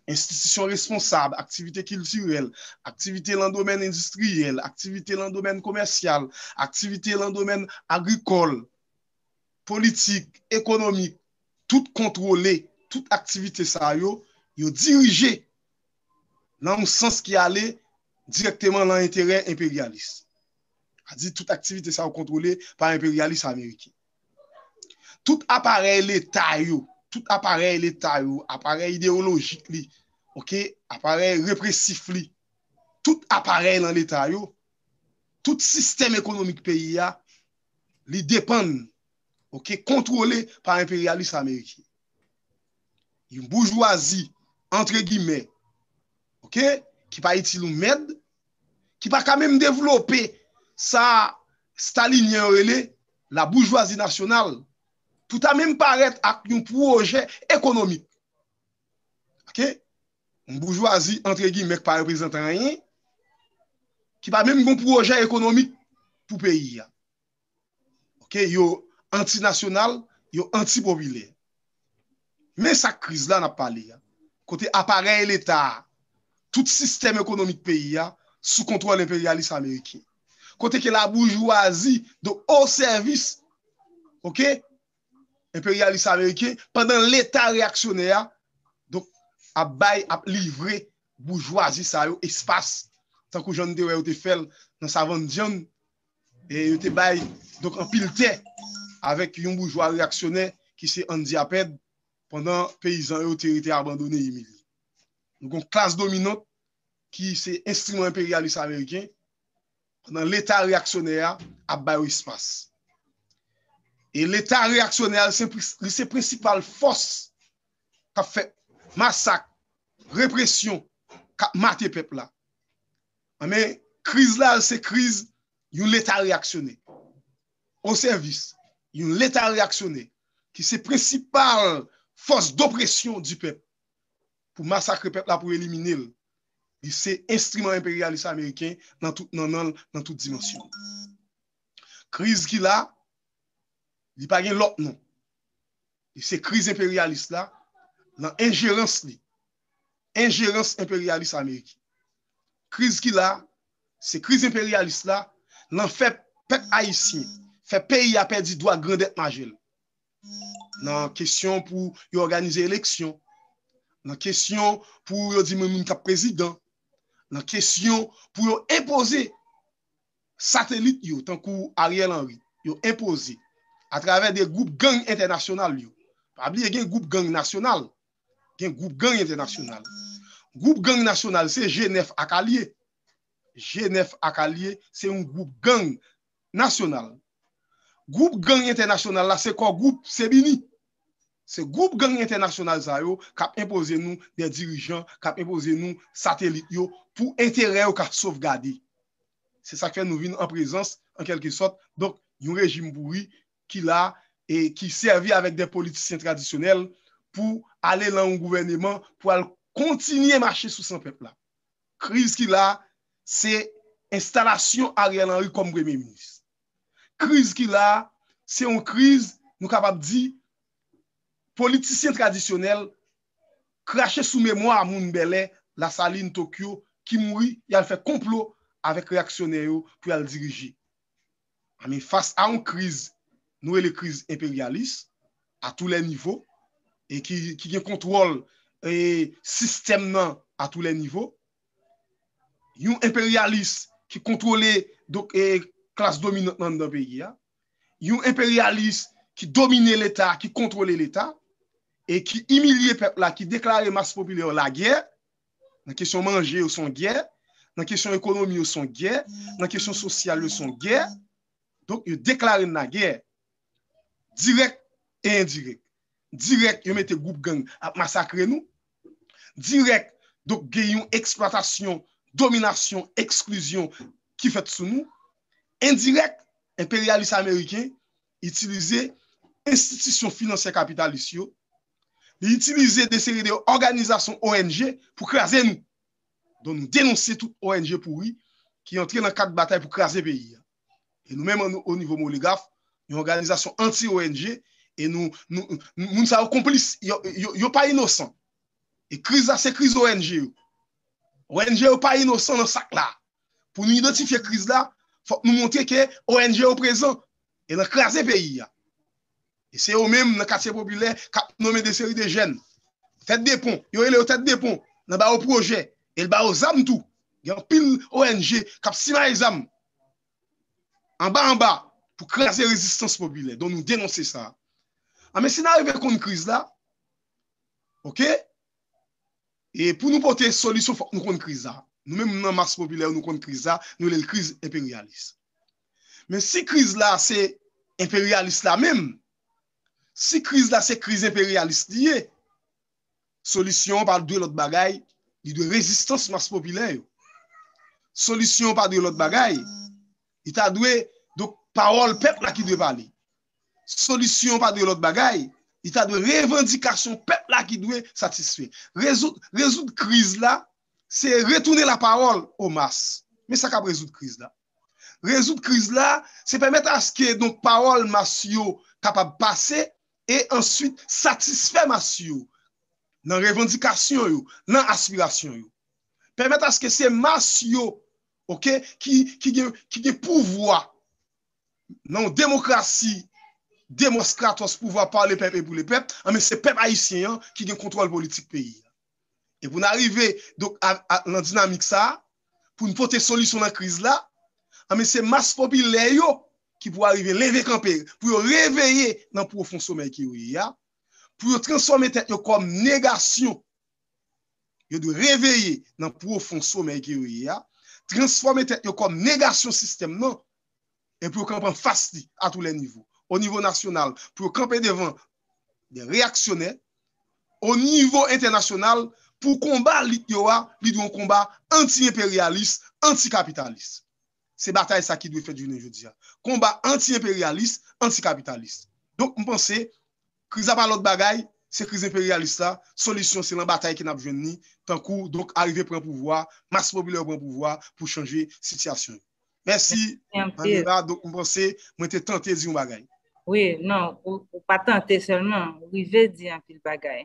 enstitisyon responsab, aktivite kiltirèl, aktivite lan domèn endistriyèl, aktivite lan domèn komèsyal, aktivite lan domèn agrikòl, politik, ekonomik, tout kontwole, tout aktivite sa yo, yo dirije nan yon sans ki ale dirèkteman lan enterè enperyalis. A di tout aktivite sa yo kontwole pa enperyalis ameriken. Tout aparèy leta yo, tout aparèy leta yo, aparèy ideyolojik li, oke, aparèy represif li, tout aparèy lan leta yo, tout sistèm ekonomik peyi a, li depann, oke, kontwole pa enperyalis ameriken. Yon boujwazi, antre gimè, oke, ki pa itil yon mèd, ki pa ka menm devlope sa stalinyen yo rele la boujwazi nasyonal, pou ta menm parèt ak yon pwojè ekonomik. Oke? Yon boujwazi, antre gimè, ki pa reprezante anyen, ki pa menm gen yon pwojè ekonomik pou peyi a. Oke? Yo antinasyonal, yo antipopilè. Men sa k kriz la n ap pale a. Kote aparèy leta a, tout sistèm ekonomik peyi a, sou kontwòl enperyalis ameriken. Kote ke laboujwazi, donk, o sèvis, oke, enperyalis ameriken, pandan leta reyaksyonè a, donk, ap bay, ap livre boujwazi sa yo espas, tankou jan n te wè yo te fè l nan Savann Dyann, e yo te bay, donk, anpil tè avèk yon boujwa reyaksyonè ki se Andy Aped, pandan peyizan yo te rete abandone, imilye. Nou gen yon klas dominant ki se enstriman enperyalis ameriken, pandan Leta reyaksyonè a ap ba yo espas. E Leta reyaksyonè a, li se, li se prensipal fòs k ap fè masak, represyon, k ap mate pèp la. Men, kriz la, se kriz yon Leta reyaksyonè. O sèvis yon Leta reyaksyonè, ki se prensipal fòs dopresyon di pèp, pou masakre pèp la, pou elimine l. Li se enstriman enperyalis ameriken nan tout nannan l, nan tout dimansyon. Kriz ki la, li pa gen lòt non. Li se kriz enperyalis la, nan enjerans li. Enjerans enperyalis ameriken. Kriz ki la, se kriz enperyalis la, nan fè pèp ayisyen, fè peyi a pèdi dwa grandèt majè l. Nan kesyon pou yo òganize eleksyon, nan kesyon pou yo di moun, moun k ap prezidan, nan kesyon pou yo enpoze satelit yo, tankou Ariel Henry, yo enpoze atravè de gwoup gang entènasyonal yo. Pa bliye, gen gwoup gang nasyonal, gen gwoup gang entènasyonal. Gwoup gang nasyonal, se G nèf ak alye. G nèf ak alye, se yon gwoup gang nasyonal. Gwoup gang entènasyonal la, se kò gwoup, se bini. Se gwoup gang entènasyonal sa yo k ap enpoze nou de dirijan, k ap enpoze nou satelit yo pou enterè yo ka sovgade. Se sa k fè nou vin an prezans, an kèlke sòt, donk, yon rejim pouri ki la e ki sèvi avèk de politisyen tradisyonèl pou ale nan yon gouvèneman pou al kontinye mache sou san pèp la. Kriz ki la, se enstalasyon Ariel Henry kòm premye minis. Kriz ki la, se yon kriz, nou kapab di, politisyen tradisyonèl krache sou memwa moun bèlè, Lasalin, Tokyo, ki mouri, y al fè konplo avèk reyaksyonè yo pou y al dirije. Anben, fas a yon kriz, nou rele kriz enperyalis, à tous les niveaux, e ki, ki gen kontwòl e sistèm nan à tous les niveaux. Yon enperyalis ki kontwole, donk, e klas dominant nan anndan peyi a. Yon enperyalis ki domine Leta, ki kontwole Leta, e ki imilye pèp la, ki deklare mas popilè yo lagè. Nan kesyon manje, yo se yon gè. Nan kesyon ekonomi, yo se yon gè. Nan kesyon sosyal, yo se yon gè. Donk, yo deklare n lagè. Dirèk e endirèk. Dirèk, yo mete gwoup gang ap masakre nou. Dirèk, donk, gen yon eksplwatasyon, dominasyon, eksklizyon ki fèt sou nou. Endirèk, enperyalis ameriken itilize enstitisyon finansyè kapitalis yo. Li itilize de seri de òganizasyon O N G pou kraze nou. Donk, nou denonse tout O N G pouri ki antre nan kad batay pou kraze peyi a. E nou menm, o nivo Molegraf, yon òganizasyon anti-O N G, e nou, nou, moun sa yo konplis, yo, yo, yo pa inosan. E kriz la, se kriz O N G yo. O N G yo pa inosan nan sa k la. Pou nou idantifye kriz la, fòk nou montre ke O N G yo prezan e nan kraze peyi a. E se yo menm nan katye popilè k ap nonmen de seri de jèn. Tèt de pon, yo rele yo tèt de pon, nan ba yo pwojè, e l ba yo zam tou. Gen anpil O N G k ap simaye zam anba anba pou kraze rezistans popilè. Donk, nou denonse sa. Anben, si n arive konn kriz la, oke? E pou nou pote solisyon, fòk nou konn kriz la. Nou menm nan mas popilè, nou konn kriz la, nou rele l kriz enperyalis. Men si kriz la se enperyalis la menm, si kriz la se kriz enperyalis li ye, solisyon an pa dwe lòt bagay, li dwe rezistans mas popilè yo. Solisyon an pa dwe lòt bagay, li ta dwe, donk, pawòl pèp la ki dwe pale. Solisyon an pa dwe lòt bagay, li ta dwe revandikasyon pèp la ki dwe satisfè. Rezoud, rezoud kriz la, se retounen lapawòl o mas. Men sa k ap rezoud kriz la. Rezoud kriz la, se pèmèt aske, donk, pawòl mas yo kapab pase e answit satisfè mas yo nan revandikasyon yo, nan aspirasyon yo. Pèmèt aske se mas yo, oke, ki, ki gen, ki gen pouvwa nan yon demokrasi, demos kratos, pouvwa par le peuple et pour le peuple, anben, se pèp ayisyen an ki gen kontwòl politik peyi a. E pou n arive, donk, a, a, nan dinamik sa a, pou n pote solisyon nan kriz la, anben, se mas popilè yo ki pou arive leve kanpe, pou yo reveye nan pwofon somèy ke yo ye a, pou yo transfòme tèt yo kòm negasyon. Yo dwe reveye nan pwofon somèy ke yo ye a, transfòme tèt yo kòm negasyon sistèm nan, e pou yo kanpe anfas li a tou lè nivo. O nivo nasyonal, pou yo kanpe devan de reyaksyonè, o nivo entènasyonal, pou konba lit yo a, li dwe yon konba anti-enperyalis, anti-kapitalis. Se batay sa ki dwe fèt jounen jodi a. Konba anti-enperyalis, anti-kapitalis. Donk, m panse, kriz la pa lòt bagay, se kriz enperyalis la, solisyon se nan batay ke n ap jwenn li, tankou, donk, arive pran pouvwa, mas popilè yo pran pouvwa pou chanje sitiyasyon yo. Mèsi, Manira. Donk, m panse, mwen te tante di yon bagay. Wi, non, ou, ou pa tante sèlman, ou rive di anpil bagay.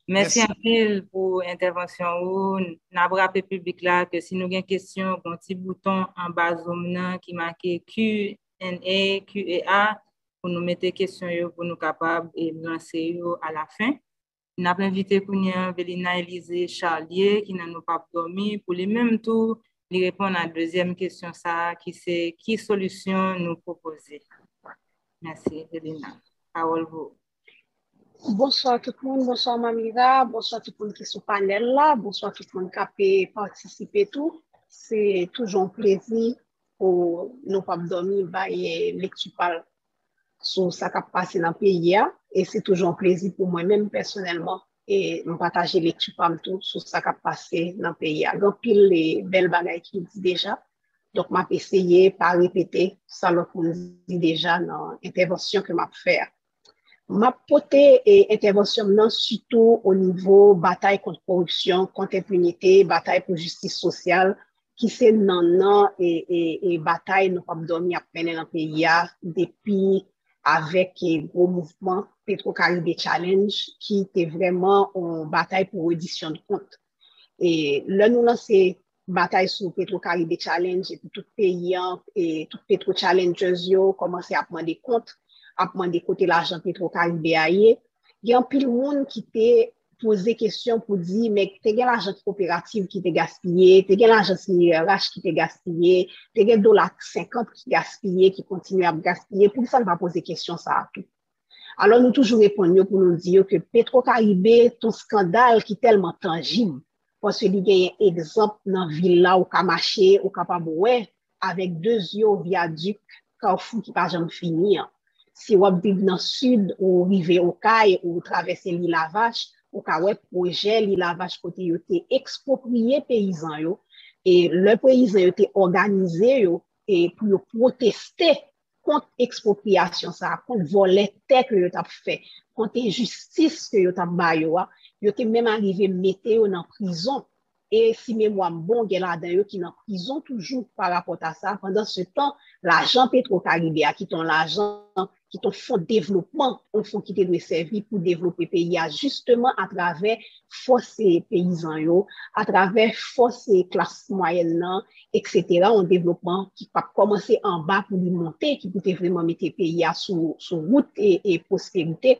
Mèsi anpil pou entèvansyon ou. N ap raple piblik la ke si nou gen kesyon, gen yon ti bouton anba Zoom nan ki make Q and A, Q A A, pou nou mete kesyon yo, pou nou kapab e, lanse yo alafen. N ap envite kounye a Velina Elize Charlier, ki nan Nou P ap Dòmi, pou li menm tou, li reponn a dezyèm kesyon sa a, ki se, ki solisyon nou pwopoze? Mèsi, Velina. Pawòl pou ou. Bonswa tout moun, bonswa Manmira, bonswa tout moun ki sou panèl la, bonswa tout moun k ap patisipe tou. Se toujou yon plezi pou Nou P ap Dòmi bay lekti pa l sou sa k ap pase nan peyi a. E se toujou yon plezi pou mwen menm pèsonèlman e m pataje lekti pa m tou sou sa k ap pase nan peyi a. Gen anpil bèl bagay ki di deja. Donk, m ap eseye pa repete sa lòt moun di deja nan entèvansyon ke m ap fè a. M ap pote e, entèvansyon m nan sitou o nivo batay kont koripsyon, kont enpinite, batay pou jistis sosyal, ki se nannan e, e, e batay Nou P ap Dòmi ap mennen nan peyi a depi avèk e, gwo mouvman Petro Caribe Challenge ki te vrèman yon batay pou redisyon de kont. E lè nou lanse batay sou Petro Caribe Challenge epi tout peyi an e tout Petro Challengers yo kòmanse ap mande kont, ap mande kote lajan Petro Caribe a ye. Gen anpil moun ki te poze kesyon pou di men te gen lajan kooperativ ki te gaspiye, te gen lajan C R H ki te gaspiye, te gen dola senkant ki gaspiye, ki kontinye ap gaspiye, poukisa n pa poze kesyon sa a tou? Alò nou toujou reponn yo pou nou di yo ke Petro Caribe t on eskandal ki tèlman tanjib, paske li genyen egzanp nan vil la ou ka mache, ou kapab wè avèk de zye w vyadik Kafou ki pa janm fini an. Si w ap viv nan sid, ou rive Okay, ou travèse Lilavach, ou ka wè pwojè Lilavach kote yo te ekspwopriye peyizan yo. E lè peyizan yo te òganize yo e pou yo pwoteste kont ekspwopriyasyon sa a, kont vòlè tè ke yo t ap fè, kont enjistis ke yo t ap ba yo a, yo te menm arive mete yo nan prizon. E si memwa m bon, gen ladan yo ki nan prizon toujou pa rapòt a sa. Pandansetan, lajan Petro Caribe a, ki t on lajan, ki t on fon devlopman, yon fon ki te dwe sèvi pou devlope peyi a, jisteman atravè fòs peyizan yo, atravè fòs klas mwayèn nan, eksetera, yon devlopman ki p ap kòmanse anba pou li monte, ki pou te vrèman mete peyi a sou, sou wout e, e pwosperite,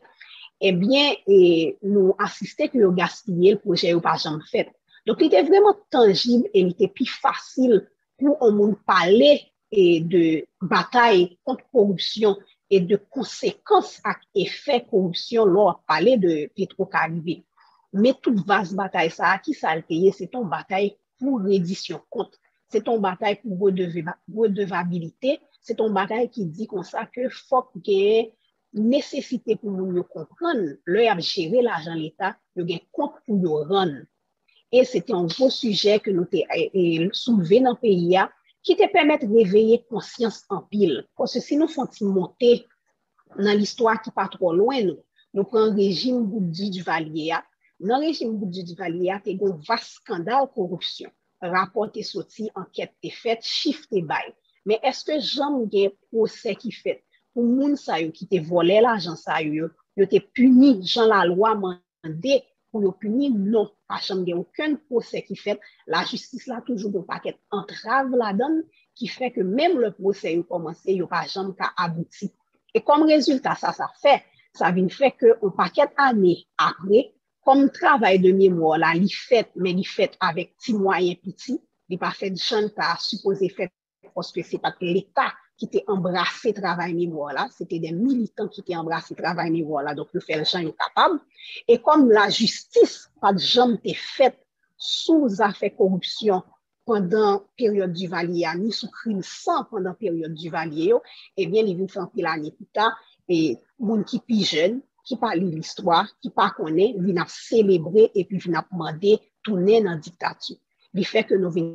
ebyen, e, nou asiste ke yo gaspiye l, pwojè yo pa janm fèt. Donk, li te vrèman tanjib e li te pi fasil pou yon moun pale e de batay kont koripsyon e de konsekans ak efè koripsyon lè w ap pale de Petro Caribe. Men tout vaz batay sa a, ki sa l te ye? Se t on batay pou redisyon kont. Se t on batay pou redevabilite. Se t on batay ki di konsa ke fòk gen nesesite pou moun yo konprann lè y ap jere lajan Leta, yo gen kont pou yo rann. E se te yon gwo sijè ke nou te e, e, soulve nan peyi a, ki te pèmèt reveye konsyans anpil. Paske si nou fè yon ti monte nan listwa ki pa twò lwen nou, nou pran rejim Boukdi Duvalier a. Nan rejim Boukdi Duvalier a, te gen yon vas eskandal koripsyon. Rapò te soti, ankèt te fèt, chif te bay. Men èske janm gen pwosè ki fèt pou moun sa yo ki te vòlè lajan sa yo, yo, yo te pini jan lalwa mande pou yo pini? Non, pa janm gen okenn pwosè ki fèt. Lajistis la toujou gen yon pakèt antrav ladan l ki fè ke menm lè pwosè yo kòmanse, yo pa janm ka abouti. E kòm rezilta sa, sa fè, sa vin fè ke yon pakèt ane apre, kòm travay de memwa la, li fèt, men li fèt avèk ti mwayen piti, li pa fèt jan l ta sipoze fèt paske se pa t Leta ki te anbrase travay memwa la, se te de militan ki te anbrase travay memwa la, donk yo fè l jan yo kapab. E kòm lajistis pa t janm te fèt sou zafè koripsyon pandan peryòd Duvalier a, ni sou krim san pandan peryòd Duvalier yo, ebyen, li vin fè anpil ane pita, e moun ki pi jèn, ki pa li listwa, ki pa konnen, vin ap selebre epi vin ap mande tounen nan diktati. Li fè ke nou vin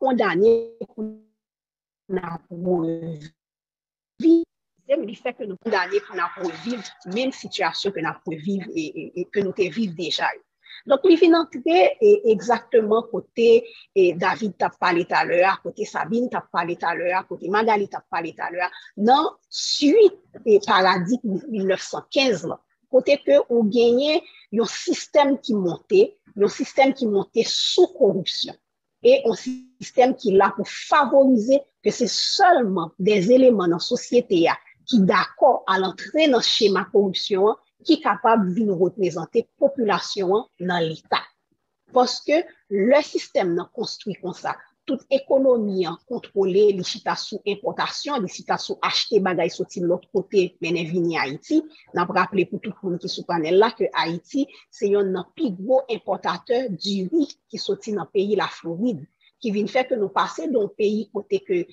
kondane pou n ap reviv, li fè ke nou kondane pou n ap reviv menm sitiyasyon ke n ap reviv e, e, e ke nou te viv deja yo. Donk, li vin antre e, egzakteman kote e, David t ap pale talè a, kote Sabine t ap pale talè a, kote Magali t ap pale talè a, nan swit e, paradigm mil nèf san kenz lan, kote ke ou genyen yon sistèm ki monte, yon sistèm ki monte sou koripsyon e yon sistèm ki la pou favorize ke se sèlman de eleman nan sosyete a ki dakò al antre nan chema koripsyon an ki kapab vin reprezante popilasyon an nan Leta. Paske lè sistèm nan konstwi konsa, tout ekonomi an kontwole, li chita sou enpòtasyon, li chita sou achte bagay soti lòt kote, mennen vini Ayiti. N ap raple pou tout moun ki sou panèl la ke Ayiti se yonn nan pi gwo enpòtatè diri ki soti nan peyi Laflorid, ki vin fè ke nou pase de yon peyi kote ke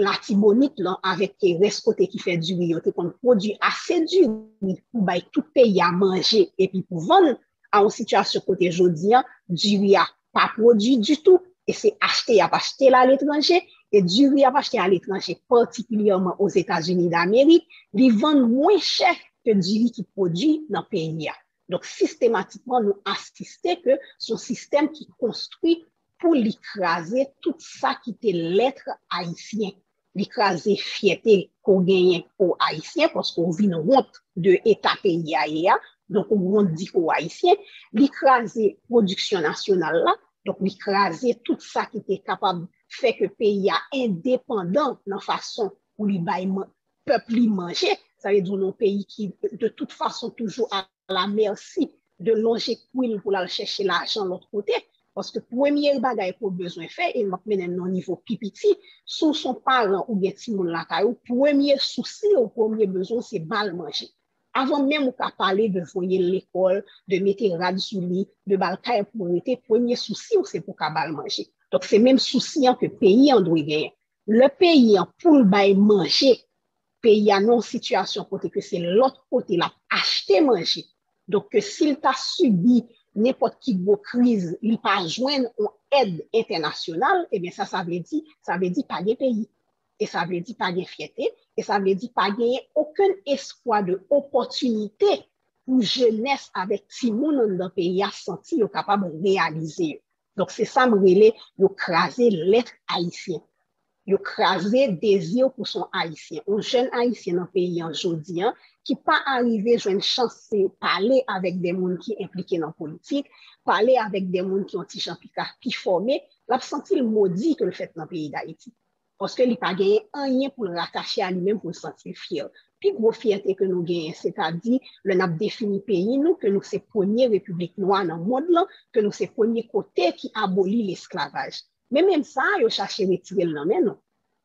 Latibonit lan avèk rès kote ki fè diri yo te konn pwodui ase diri pou bay tout peyi a manje epi pou vann, a yon sitiyasyon kote jodi a diri a pa pwodui ditou e se achte y ap achte l aletranje, e diri y ap achte aletranje, patikilyèman Ozetazini Damerik, li vann mwen chè ke diri ki pwodui nan peyi a. Donk, sistematikman, nou asiste ke se yon sistèm ki konstwi pou li kraze tout sa ki te lèt ayisyen. Li kraze fyète ke w genyen ke w ayisyen, paske w vin wont de eta peyi a ye a, donk ou wont di ke w ayisyen. Li kraze pwodiksyon nasyonal la, donk li kraze tout sa ki te kapab fè ke peyi a endepandan nan fason pou li bay man- pèp li manje. Sa vle di w nan yon peyi ki, de tout fason, toujou a la mèsi de lonje kwi l pou l al chèche lajan lòt kote. Paske premye bagay ke w bezwen fè, e m ap mennen n nan yon nivo pi piti, si w se yon paran oubyen timoun lakay ou, premye sousi w, premye bezwen w, se ba l manje. Avan menm ou ka pale de voye l lekòl, de mete rad sou li, de ba l kay pou rete, premye sousi w, se pou w ka ba l manje. Donk, se menm sousi an ke peyi an dwe genyen. Lè peyi an, pou l bay manje, peyi a nan yon sitiyasyon kote ke se lòt kote l ap achte manje. Donk, ke si l ta sibi nenpòt ki gwo kriz, li pa jwenn yon èd entènasyonal, ebyen, sa, sa vle di, sa vle di pa gen peyi. E sa vle di pa gen fyète, e sa vle di pa genyen okenn espwa de opòtinite pou jenès avèk timoun anndan peyi a santi yo kapab reyalize yo. Donk, se sa m rele yo kraze lèt ayisyen. Yo kraze dezi pou se yon Ayisyen. Yon jèn Ayisyen nan peyi an jodi an, ki pa arive jwenn chans se pale avèk de moun ki enplike nan politik, pale avèk de moun ki yon ti jan pi ka, pi fòme, l ap santi l modi ke l fèt nan peyi Dayiti. Paske li pa genyen anyen pou l ratache a li menm pou l santi l fyè. Pi gwo fyète ke nou genyen, sètadi lè n ap defini peyi nou, ke nou se premye repiblik nwa nan mond lan, ke nou se premye kote ki aboli lesklavaj. Men menm sa a, yo chache retire l nan men nou.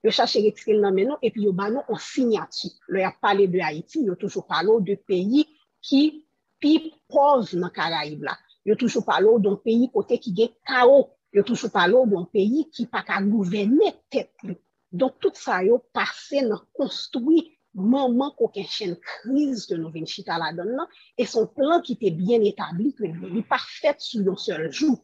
Yo chache retire l nan men nou, epi yo ba nou yon siyati. Lè y ap pale de Ayiti, yo toujou pale w de peyi ki pi pòv nan Karayib la. Yo toujou pale w de yon peyi kote ki gen kawo. Yo toujou pale w de yon peyi ki pa ka gouvène tèt li. Donk, tout sa yo pase nan konstwi manman kokennchenn kriz ke nou vin chita ladan l lan, e se yon plan ki te byen etabli ke li, li pa fèt sou yon sèl jou.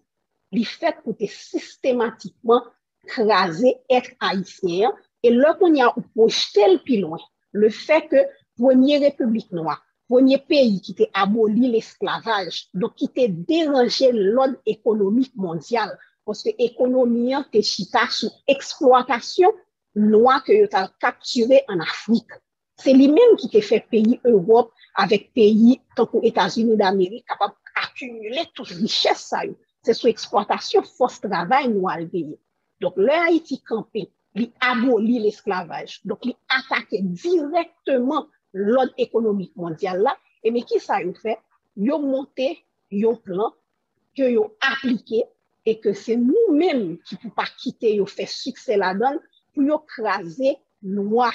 Li fèt pou te sistematikman kraze èt ayisyen an, e lè kounye a ou pwojte l pi lwen, le fè ke premye repiblik nwa, premye peyi ki te aboli lesklavaj, donk ki te deranje lòd ekonomik mondyal, paske ekonomi an te chita sou eksplwatasyon nwa ke yo t al kaptire ann Afrik. Se li menm ki te fè peyi Ewòp avèk peyi tankou Etazini Damerik kapab akimile tout richès sa yo. Se sou eksplwatasyon fòs travay nwa l te ye. Donk, lè Ayiti kanpe, li aboli lesklavaj. Donk, li atake dirèkteman lòd ekonomik mondyal la. E men ki sa yo fè? Yo monte yon plan ke yo aplike e ke se nou menm ki pou pa kite yo fè siksè ladan l, pou yo kraze nwa,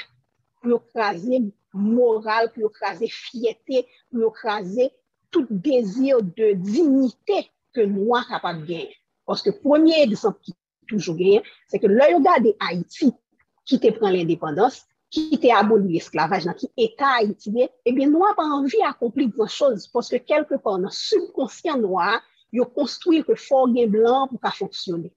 pou yo kraze moral, pou yo kraze fyète, pou yo kraze tout dezi de diyite ke nwa kapab genyen. Paske premye egzanp ki toujou genyen, se ke lè yo gade Ayiti, ki te pran lendepandans, ki te aboli esklavaj nan, ki eta Ayiti ye, ebyen, nwa pa anvi akonpli gran choz, paske kèlke pa nan sibkonsyan nwa a, yo konstwi ke fò w gen blan pou ka fonksyone.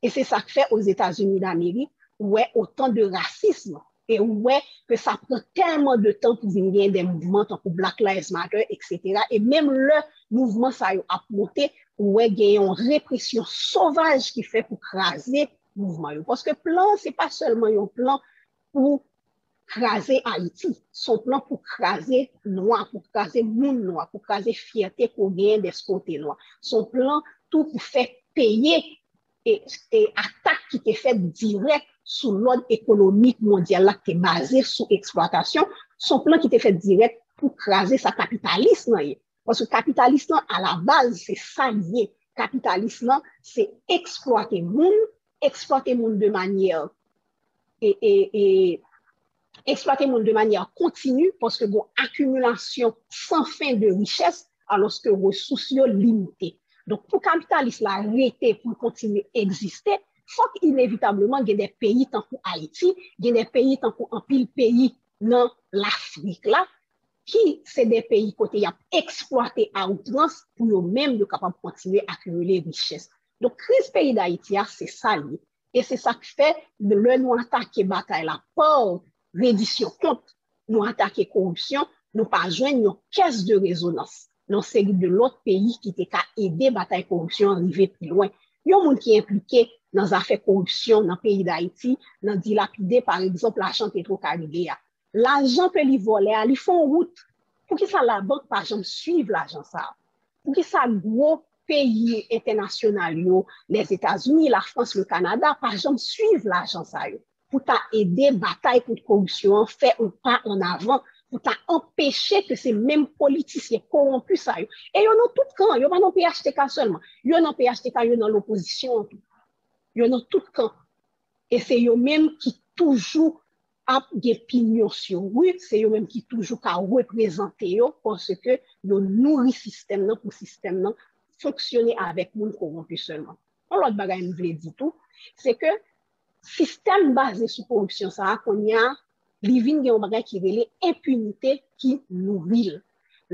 E se sa k fè Ozetazini Damerik, ou wè otan de rasism, e ou wè ke sa pran tèlman de tan pou vin gen de mouvman tankou Black Lives Matter, et cetera. E menm lè mouvman sa yo ap monte, ou wè gen yon represyon sovaj ki fè pou kraze mouvman yo. Paske plan, se pa sèlman yon plan pou kraze Ayiti. Se yon plan pou kraze nwa, pou kraze moun nwa, pou kraze fyète ke w genyen dèske w te nwa. Se yon plan tou pou fè peye e, e atak ki te fèt dirèk sou lòd ekonomik mondyal la ki te baze sou eksplwatasyon. Se yon plan ki te fèt dirèk pou kraze sa kapitalis lan ye. Paske kapitalis lan, alabaz, se sa li ye. Kapitalis lan, se eksplwate moun, eksplwate moun de manyè e, e, e eksplwate moun de manyè kontini, paske gen akimilasyon san fen de richès, alòske resous yo limite. Donk, pou kapitalis la rete, pou l kontinye egziste, fòk inevitableman gen de peyi tankou Ayiti, gen de peyi tankou anpil peyi nan Lafrik la, ki se de peyi kote y ap eksplwate a outrans pou yo menm yo kapab kontinye akimile richès. Donk, kriz peyi Dayiti a, se sa l ye. E se sa k fè, lè nou atake batay la pa redisyon kont, nou atake koripsyon, nou pa jwenn yon kès de rezonans nan seri de lòt peyi ki te ka ede batay koripsyon an rive pi lwen. Yon moun ki enplike nan zafè koripsyon nan peyi Dayiti, nan dilapide, pa egzanp, lajan Petro Caribe a. Lajan ke li vòlè a, li fè yon wout. Poukisa labank pa janm swiv lajan sa a? Poukisa gwo peyi entènasyonal yo, Lèzetazini, Lafrans, le Kanada, pa janm swiv lajan sa yo pou ta ede batay kont koripsyon an fè yon pa an avan, pou ta anpeche ke se menm politisyen kowonpi sa yo. E yo nan tout kan, yo pa nan P H T K sèlman. Yo nan P H T K, yo nan lopozisyon an tou. Yo nan tout kan. E se yo menm ki toujou ap gen pinyon sou ri, se yo menm ki toujou ka reprezante yo, paske yo nouri sistèm nan pou sistèm nan fonksyone avèk moun kowonpi sèlman. Yon lòt bagay m vle di tou, se ke sistèm baze sou koripsyon sa a, kounye a, li vin gen yon bagay ki rele enpinite ki nouri l.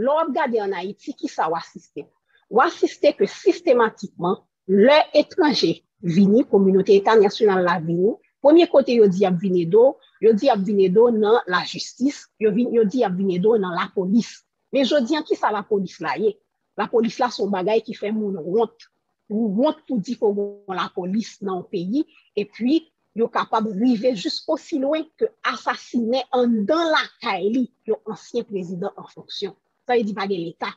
Lè w ap gade ann Ayiti, kisa w asiste? W asiste ke sistematikman, lè etranje vini, kominote entènasyonal la vini, premye kote yo di y ap vin ede w, yo di y ap vin ede w nan lajistis, yo, vin, yo di y ap vin ede w nan lapolis. Men jodi an, kisa lapolis la ye? Lapolis la se yon bagay ki fè moun wont. Ou wont pou di ke w gen yon lapolis nan yon peyi, epi yo kapab rive jis osi lwen ke asasinen anndan lakay li yon ansyen prezidan an fonksyon. Sa vle di pa gen Leta,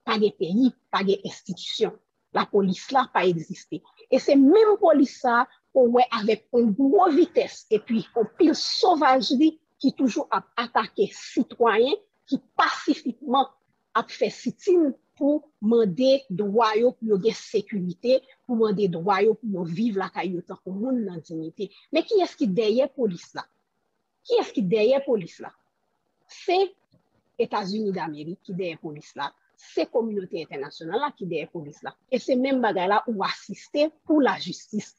pa gen peyi, pa gen enstitisyon. Lapolis la pa egziste. E se menm polis sa a ke w wè avèk yon gwo vitès epi yon pil sovajri ki toujou ap atake sitwayen ki pasifikman ap fè sitin pou mande dwa yo pou yo gen sekirite, pou mande dwa yo pou yo viv lakay yo tankou moun nan diyite. Men kiyès ki dèyè polis la? Kiyès ki dèyè polis la? Se Etazini Damerik ki dèyè polis la, se kominote entènasyonal la ki dèyè polis la. E se menm bagay la ou asiste pou lajistis.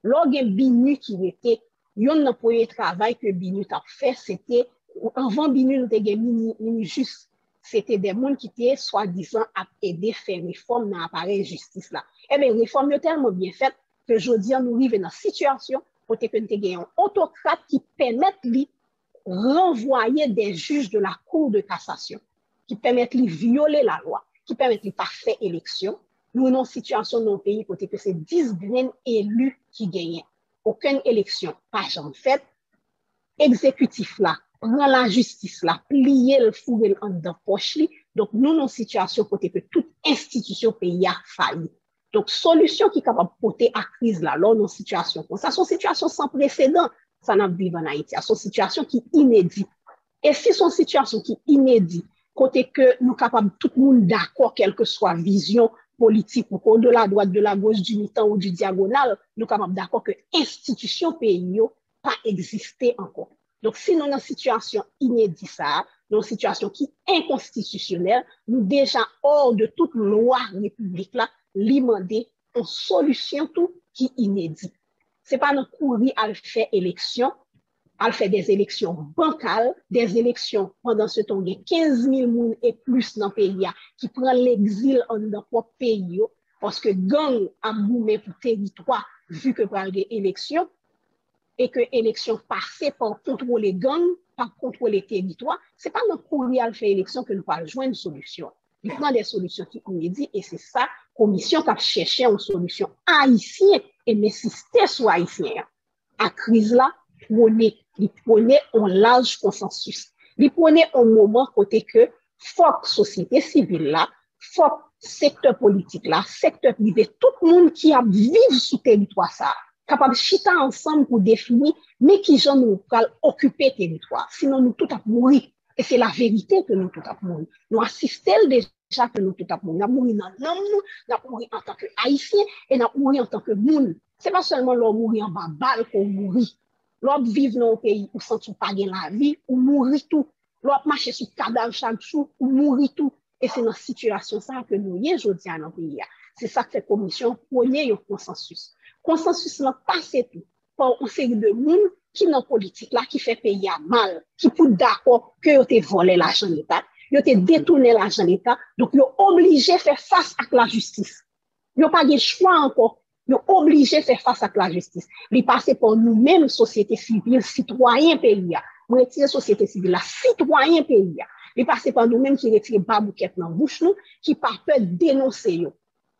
Lè w gen BINUH ki rete, yonn nan premye travay ke BINUH t ap fè, se te, anvan BINUH, nou te gen mini, MINUJIST. Se te de moun ki te swadizan ap ede fè refòm nan aparèy jistis la. Ebyen, refòm yo tèlman byen fèt ke jodi an nou rive nan sitiyasyon kote ke n te gen yon otokrat ki pèmèt li ranvwaye de jij de la Cour de cassation, ki pèmèt li vyole lalwa, ki pèmèt li pa fè eleksyon. Nou nan yon sitiyasyon nan yon peyi kote ke se dis grenn eli ki genyen. Okenn eleksyon pa janm fèt. Egzekitif la pran lajistis la, pliye l, foure l anndan pòch li. Donk, nou nan yon sitiyasyon kote ke tout enstitisyon peyi a fayi. Donk, solisyon ki kapab pote a kriz la, lè w nan yon sitiyasyon konsa, se yon sitiyasyon san presedan, sa n ap viv ann Ayiti a, se yon sitiyasyon ki inedi. E si se yon sitiyasyon ki inedi, kote ke nou kapab tout moun dakò, kèlkeswa vizyon politik ou, ke w de la dwat, de la goch, di mitan ou di dyagonal, nou kapab dakò ke enstitisyon peyi yo pa egziste ankò. Donk, si nou nan sitiyasyon inedi sa a, nan yon sitiyasyon ki enkonstitisyonèl, nou deja hors de tout lwa repiblik la, li mande yon solisyon tou ki inedi. Se pa nan kouri al fè eleksyon, al fè des élections bancales, des élections pandan se tan gen kenz mil moun e plis nan peyi a ki pran legzil anndan pwòp peyi yo, paske gang ap goumen pou teritwa, vi ke pral gen eleksyon, e ke eleksyon pase pa kontwole gang, pa kontwole teritwa, se pa nan kouri al fè eleksyon ke nou pral jwenn solisyon. Li pran de solisyon ki inedi e se sa komisyon k ap chèche yon solisyon ayisyen e m ensiste sou ayisyen an. A kriz la pwone, li pwone yon laj konsansis. Li pwone yon moman kote ke fòk sosyete sivil la, fòk sektè politik la, sektè prive, tout moun ki ap viv sou teritwa sa a, kapab chita ansanm pou defini men kijan nou pral okipe teritwa. Sinon, nou tout ap mouri. E se laverite ke nou tout ap mouri. Nou asiste l deja ke nou tout ap mouri. N ap mouri nan nanm nou, n ap mouri antanke Ayisyen, e n ap mouri antanke moun. Se pa sèlman lè w mouri anba bal ke w mouri. Lè w ap viv nan yon peyi ou santi w pa gen lavi, ou mouri tou. Lè w ap mache sou kadav chak jou, ou mouri tou. E se nan sitiyasyon sa a ke nou ye jodi a nan peyi a. Se sa k fè komisyon an pwone yon konsansis. Konsansis lan pase tou pa yon seri de moun ki nan politik la, ki fè peyi a mal, ki pou dakò ke yo te vòlè lajan Leta, yo te detounen lajan Leta, donk yo oblije fè fas ak lajistis. Yo pa gen chwa ankò, yo oblije fè fas ak lajistis. Li pase pa nou menm, sosyete sivil, sitwayen peyi a. Mwen retire sosyete sivil la, sitwayen peyi a. Li pase pa nou menm ki retire baboukèt nan bouch nou, ki pa pè denonse yo,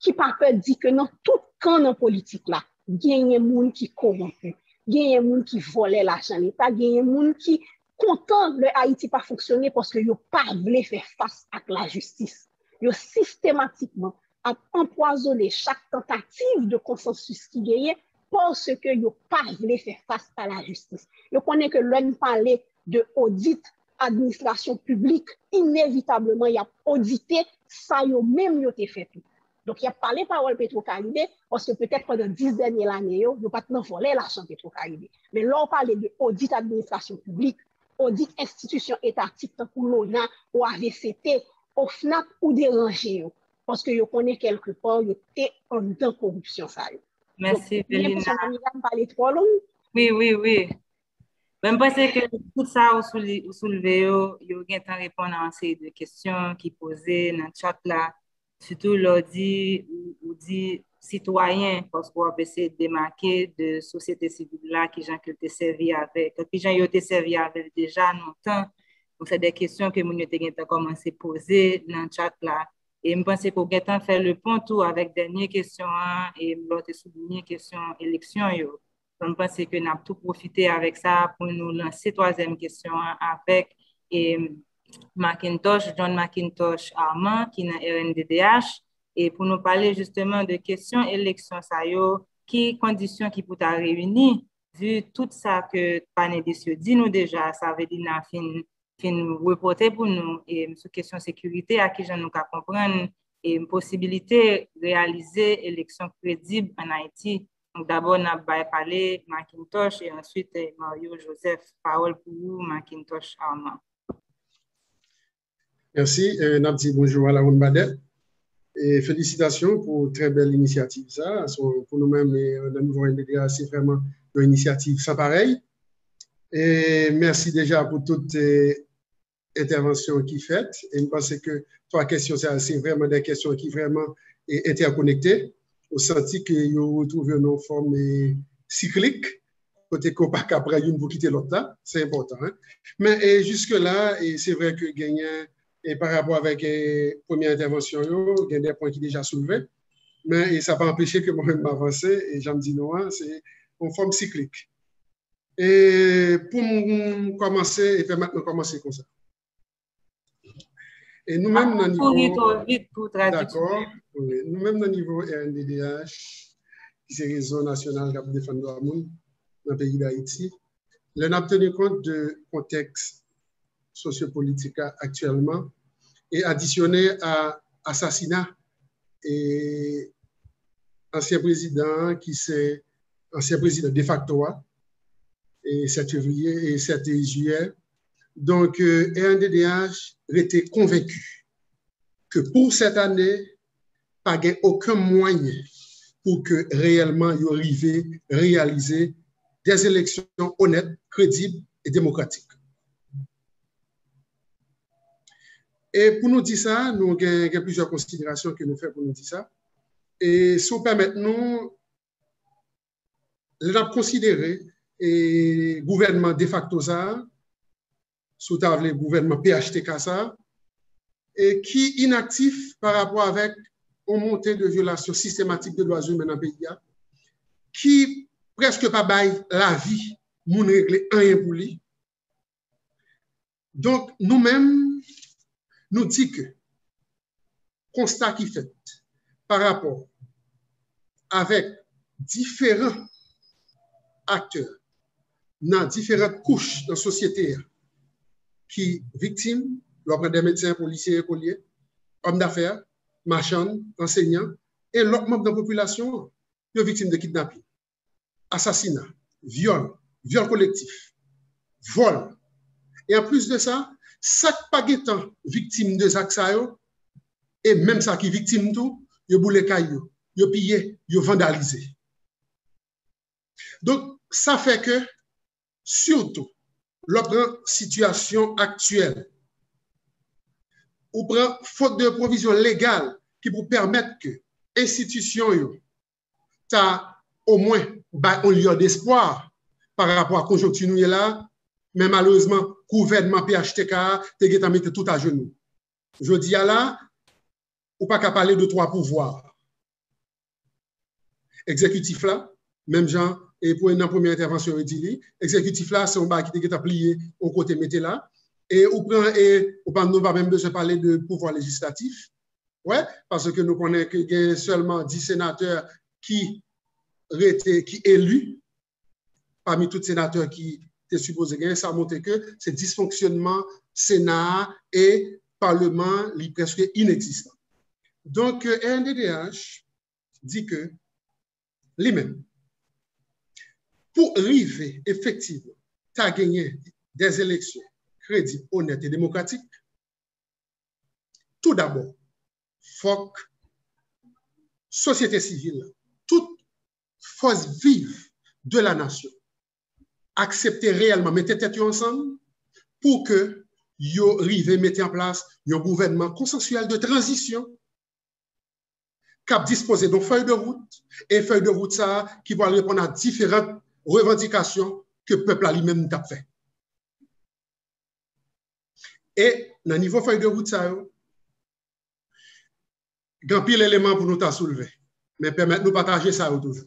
ki pa pè di ke nan tout kan nan politik la, genyen moun ki kowonpi, genyen moun ki vòlè lajan Leta, genyen moun ki kontan lè Ayiti pa fonksyone paske yo pa vle fè fas ak lajistis. Yo sistematikman ap anpwazonnen chak tantativ de konsansis ki genyen paske yo pa vle fè fas a lajistis. Yo konnen ke lè n pale de odit administrasyon piblik, inevitableman, y ap odite sa yo menm yo te fè tou. Donk, y ap pale pawòl Petro Caribe, paske petèt pandan dis dènye lane yo, yo pa t nan vòlè lajan Petro Caribe. Men lè w pale de odit administrasyon piblik, odit enstitisyon etatik tankou lona, O A V C T, OFNAC, ou deranje yo. Paske yo konnen kèlke pa yo te anndan koripsyon sa yo. Donk, Mèsi, Belina. Mezanmi, m pale twò long. Wi, wi, wi. Men m panse ke tout sa ou souli-, ou soulve yo, yo gentan reponn a yon seri de kesyon ki poze nan chat la. Sitou lè w di, ou, ou di sitwayen, paske w ap eseye demake de sosyete sivil la, kijan ke l te sèvi avèk, kijan yo te sèvi avè l deja lontan. Donk, se de kesyon ke moun yo te gentan kòmanse poze nan chat la. E m panse ke w gentan fè le pon tou avèk dènye kesyon an, e lè w te soulinye kesyon eleksyon yo. Donk, m panse ke n ap tou pwofite avèk sa pou nou lanse twazyèm kesyon an avèk, e, Macintosh, John Macintosh Armand, ki nan R N D D H, e pou nou pale jisteman de kesyon eleksyon sa yo, ki kondisyon ki pou ta reyini, vi tout sa ke panelis yo di nou deja, sa vle di n a fin, fin repòte pou nou, e, sou kesyon sekirite a, kijan nou ka konprann, e, posibilite reyalize eleksyon kredib ann Ayiti. Donk, dabò, n ap bay pale Macintosh e answit, eh, Mario Joseph. Pawòl pou ou, Macintosh Armand. Mèsi. Eh, n ap di bonjou a Laronde Badet. E felisitasyon pou trè bèl inisyativ sa. So, pou nou menm, eh, nan nivo R N D D H, se vrèman yon inisyativ san parèy. E mèsi deja pou tout, eh, entèvansyon ki fèt. E m panse ke twa kesyon sa yo, se vrèman de kesyon ki vrèman, e, entèkonekte. Ou santi ke yo retwouve yo nan yon fòm, e, siklik, kote ke w pa ka pran youn pou kite lòt la. Se enpòtan, en. Men, e, jiske la, e, se vre ke genyen, e, pa rapò avèk, e, premye entèvansyon yo, gen de pwen ki deja soulve. Men, e, sa pa anpeche ke mwen menm m avanse, e jan m di nou an, se yon fòm siklik. E pou m kòmanse, e pèmèt mwen kòmanse konsa. E nou menm nan nivo, kouri twò vit pou tradiksyon. Dakò, wi. Nou menm nan nivo R N D D H, ki se Rezo Nasyonal k ap Defann Dwa Moun nan peyi Dayiti, lè n ap teni kont de kontèks sosyopolitik a aktyèlman, e adisyone a asasina e ansyen prezidan an, ki se ansyen prezidan defakto a, e sèt fevriye e sèt jiyè. Donk, eh, R N D D H rete konvenki ke pou sèt ane, pa gen okenn mwayen pou ke reyèlman yo rive reyalize des élections honnêtes, crédibles et démocratiques. E pou nou di sa, nou gen, gen plizyè konsiderasyon ke nou fè pou nou di sa. E si w pèmèt nou, lè n ap konsidere e gouvènman defakto sa a, si w ta vle, gouvènman P H T K sa a, e ki inaktif pa rapò avèk yon monte de vyolasyon sistematik de dwa imen nan peyi a, ki prèske pa bay lavi moun regle anyen pou li. Donk, nou menm, nou di ke konsta ki fèt pa rapò avèk diferan aktè nan diferan kouch nan sosyete a ki viktim, lè w pran de medsen, polisye, ekolye, òm dafè, machann, ansenyan, e lòt manm nan popilasyon an, yo viktim de kidnapin, asasina, vyòl, vyòl kolektif, vòl. E anplis de sa, sa k pa gentan viktim de zak sa yo, e menm sa ki viktim tou, yo boule kay yo, yo piye, yo vandalize. Donk, sa fè ke, sitou, lè w pran sitiyasyon aktyèl, ou pran fot de pwovizyon legal ki pou pèmèt ke enstitisyon yo ta omwen bay yon lyè despwa pa rapò a konjonkti nou ye la, men malerezman, gouvènman P H T K a te gentan mete tout ajenou. Jodi a la, ou pa ka pale de twa pouvwa. Egzekitif la, menm jan e pou nan premye entèvansyon yo di li, egzekitif la se yon bagay ki te gentan pliye yon kote mete la, e ou pran, e ou pa, nou pa menm bezwen pale de pouvwa lejislatif, wè, paske nou konnen ke gen sèlman dis senatè ki rete, ki eli, pami tout senatè ki te sipoze genyen, sa montre ke se disfonksyonman Sena a e Palman an, li prèske inegzistan. Donk, R N D D H di ke li menm, pou rive efektivman ta genyen des élections crédibles, honnêtes et démocratiques, tou dabò, fòk sosyete sivil la, tout fòs viv de la nasyon, aksepte reyèlman mete tèt yo ansanm pou ke yo rive mete an plas yon gouvènman konsansyèl de tranzisyon k ap dispoze de yon fèy de wout, e fèy de wout sa a ki pral reponn a diferan revandikasyon ke pèp la li menm t ap fè. E nan nivo fèy de wout sa yo, gen anpil eleman pou nou ta soulve, men pèmèt nou pataje sa yo toujou.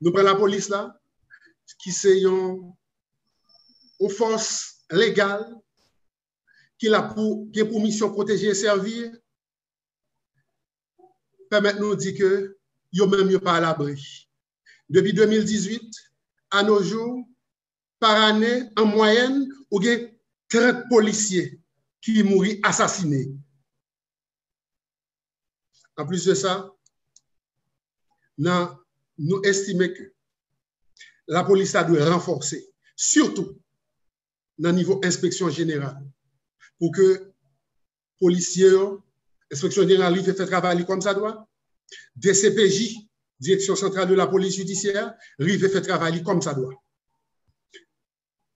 Nou pran lapolis la, ki se yon, yon fòs legal ki la pou, gen pou misyon pwoteje e sèvi, pèmèt nou di ke yo menm yo pa alabri. Depi de mil dizuit, a no jou, pa ane, an mwayèn, ou gen trant polisye ki mouri asasine. Anplis de sa, nan, nou estime ke lapolis la dwe ranfòse, sitou nan nivo enspeksyon jeneral, pou ke polisye yo, enspeksyon jeneral rive fè travay li kòmsadwa, D C P J, Direksyon Santral de la Polis Jidisyè, rive fè travay li kòmsadwa.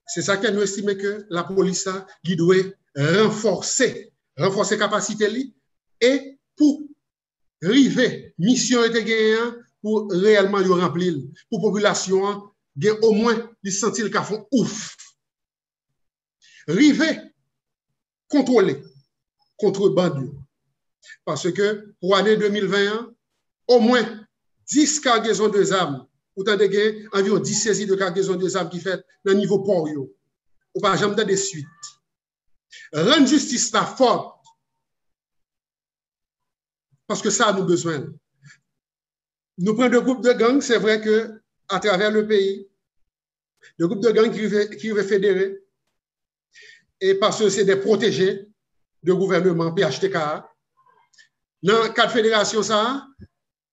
Se sa k fè nou estime ke lapolis la, li dwe ranfòse, ranfòse kapasite li, e pou rive misyon yo te genyen an, pou reyèlman yo ranpli l, pou popilasyon an gen omwen li santi l ka fè yon ouf. Rive kontwole kontrebann yo. Paske pou ane de mil ven an, omwen dis kagezon de zam, ou tande gen anviwon dis sezi de kagezon de zam ki fèt nan nivo pò yo. Ou pa janm tande swit. Rann jistis la fòt. Paske sa nou bezwen. Nou pran de gwoup de gang, se vre ke atravè le peyi, de gwoup de gang ki rive, ki rive federe, e paske se de pwoteje de gouvèneman P H T K a. Nan kad federasyon sa a,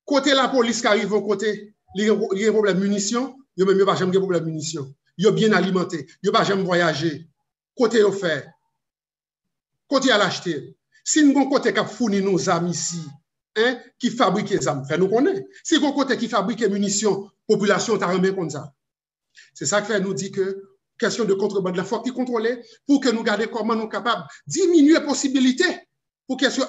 kote lapolis ka rive yon kote, li gen, li gen pwoblèm minisyon, yo menm yo pa janm gen pwoblèm minisyon. Yo byen alimante, yo pa janm vwayaje. Kote yo fè? Kote y al achte l? Si n gon kote k ap founi nou zam isi, en, ki fabrike zam. Fè nou konnen. Si gon kote ki fabrike minisyon, popilasyon ta renmen konn sa. Se sa k fè nou di ke kesyon de kontrebann la fòk li kontwole pou ke nou gade kòman nou kapab diminye posibilite pou kesyon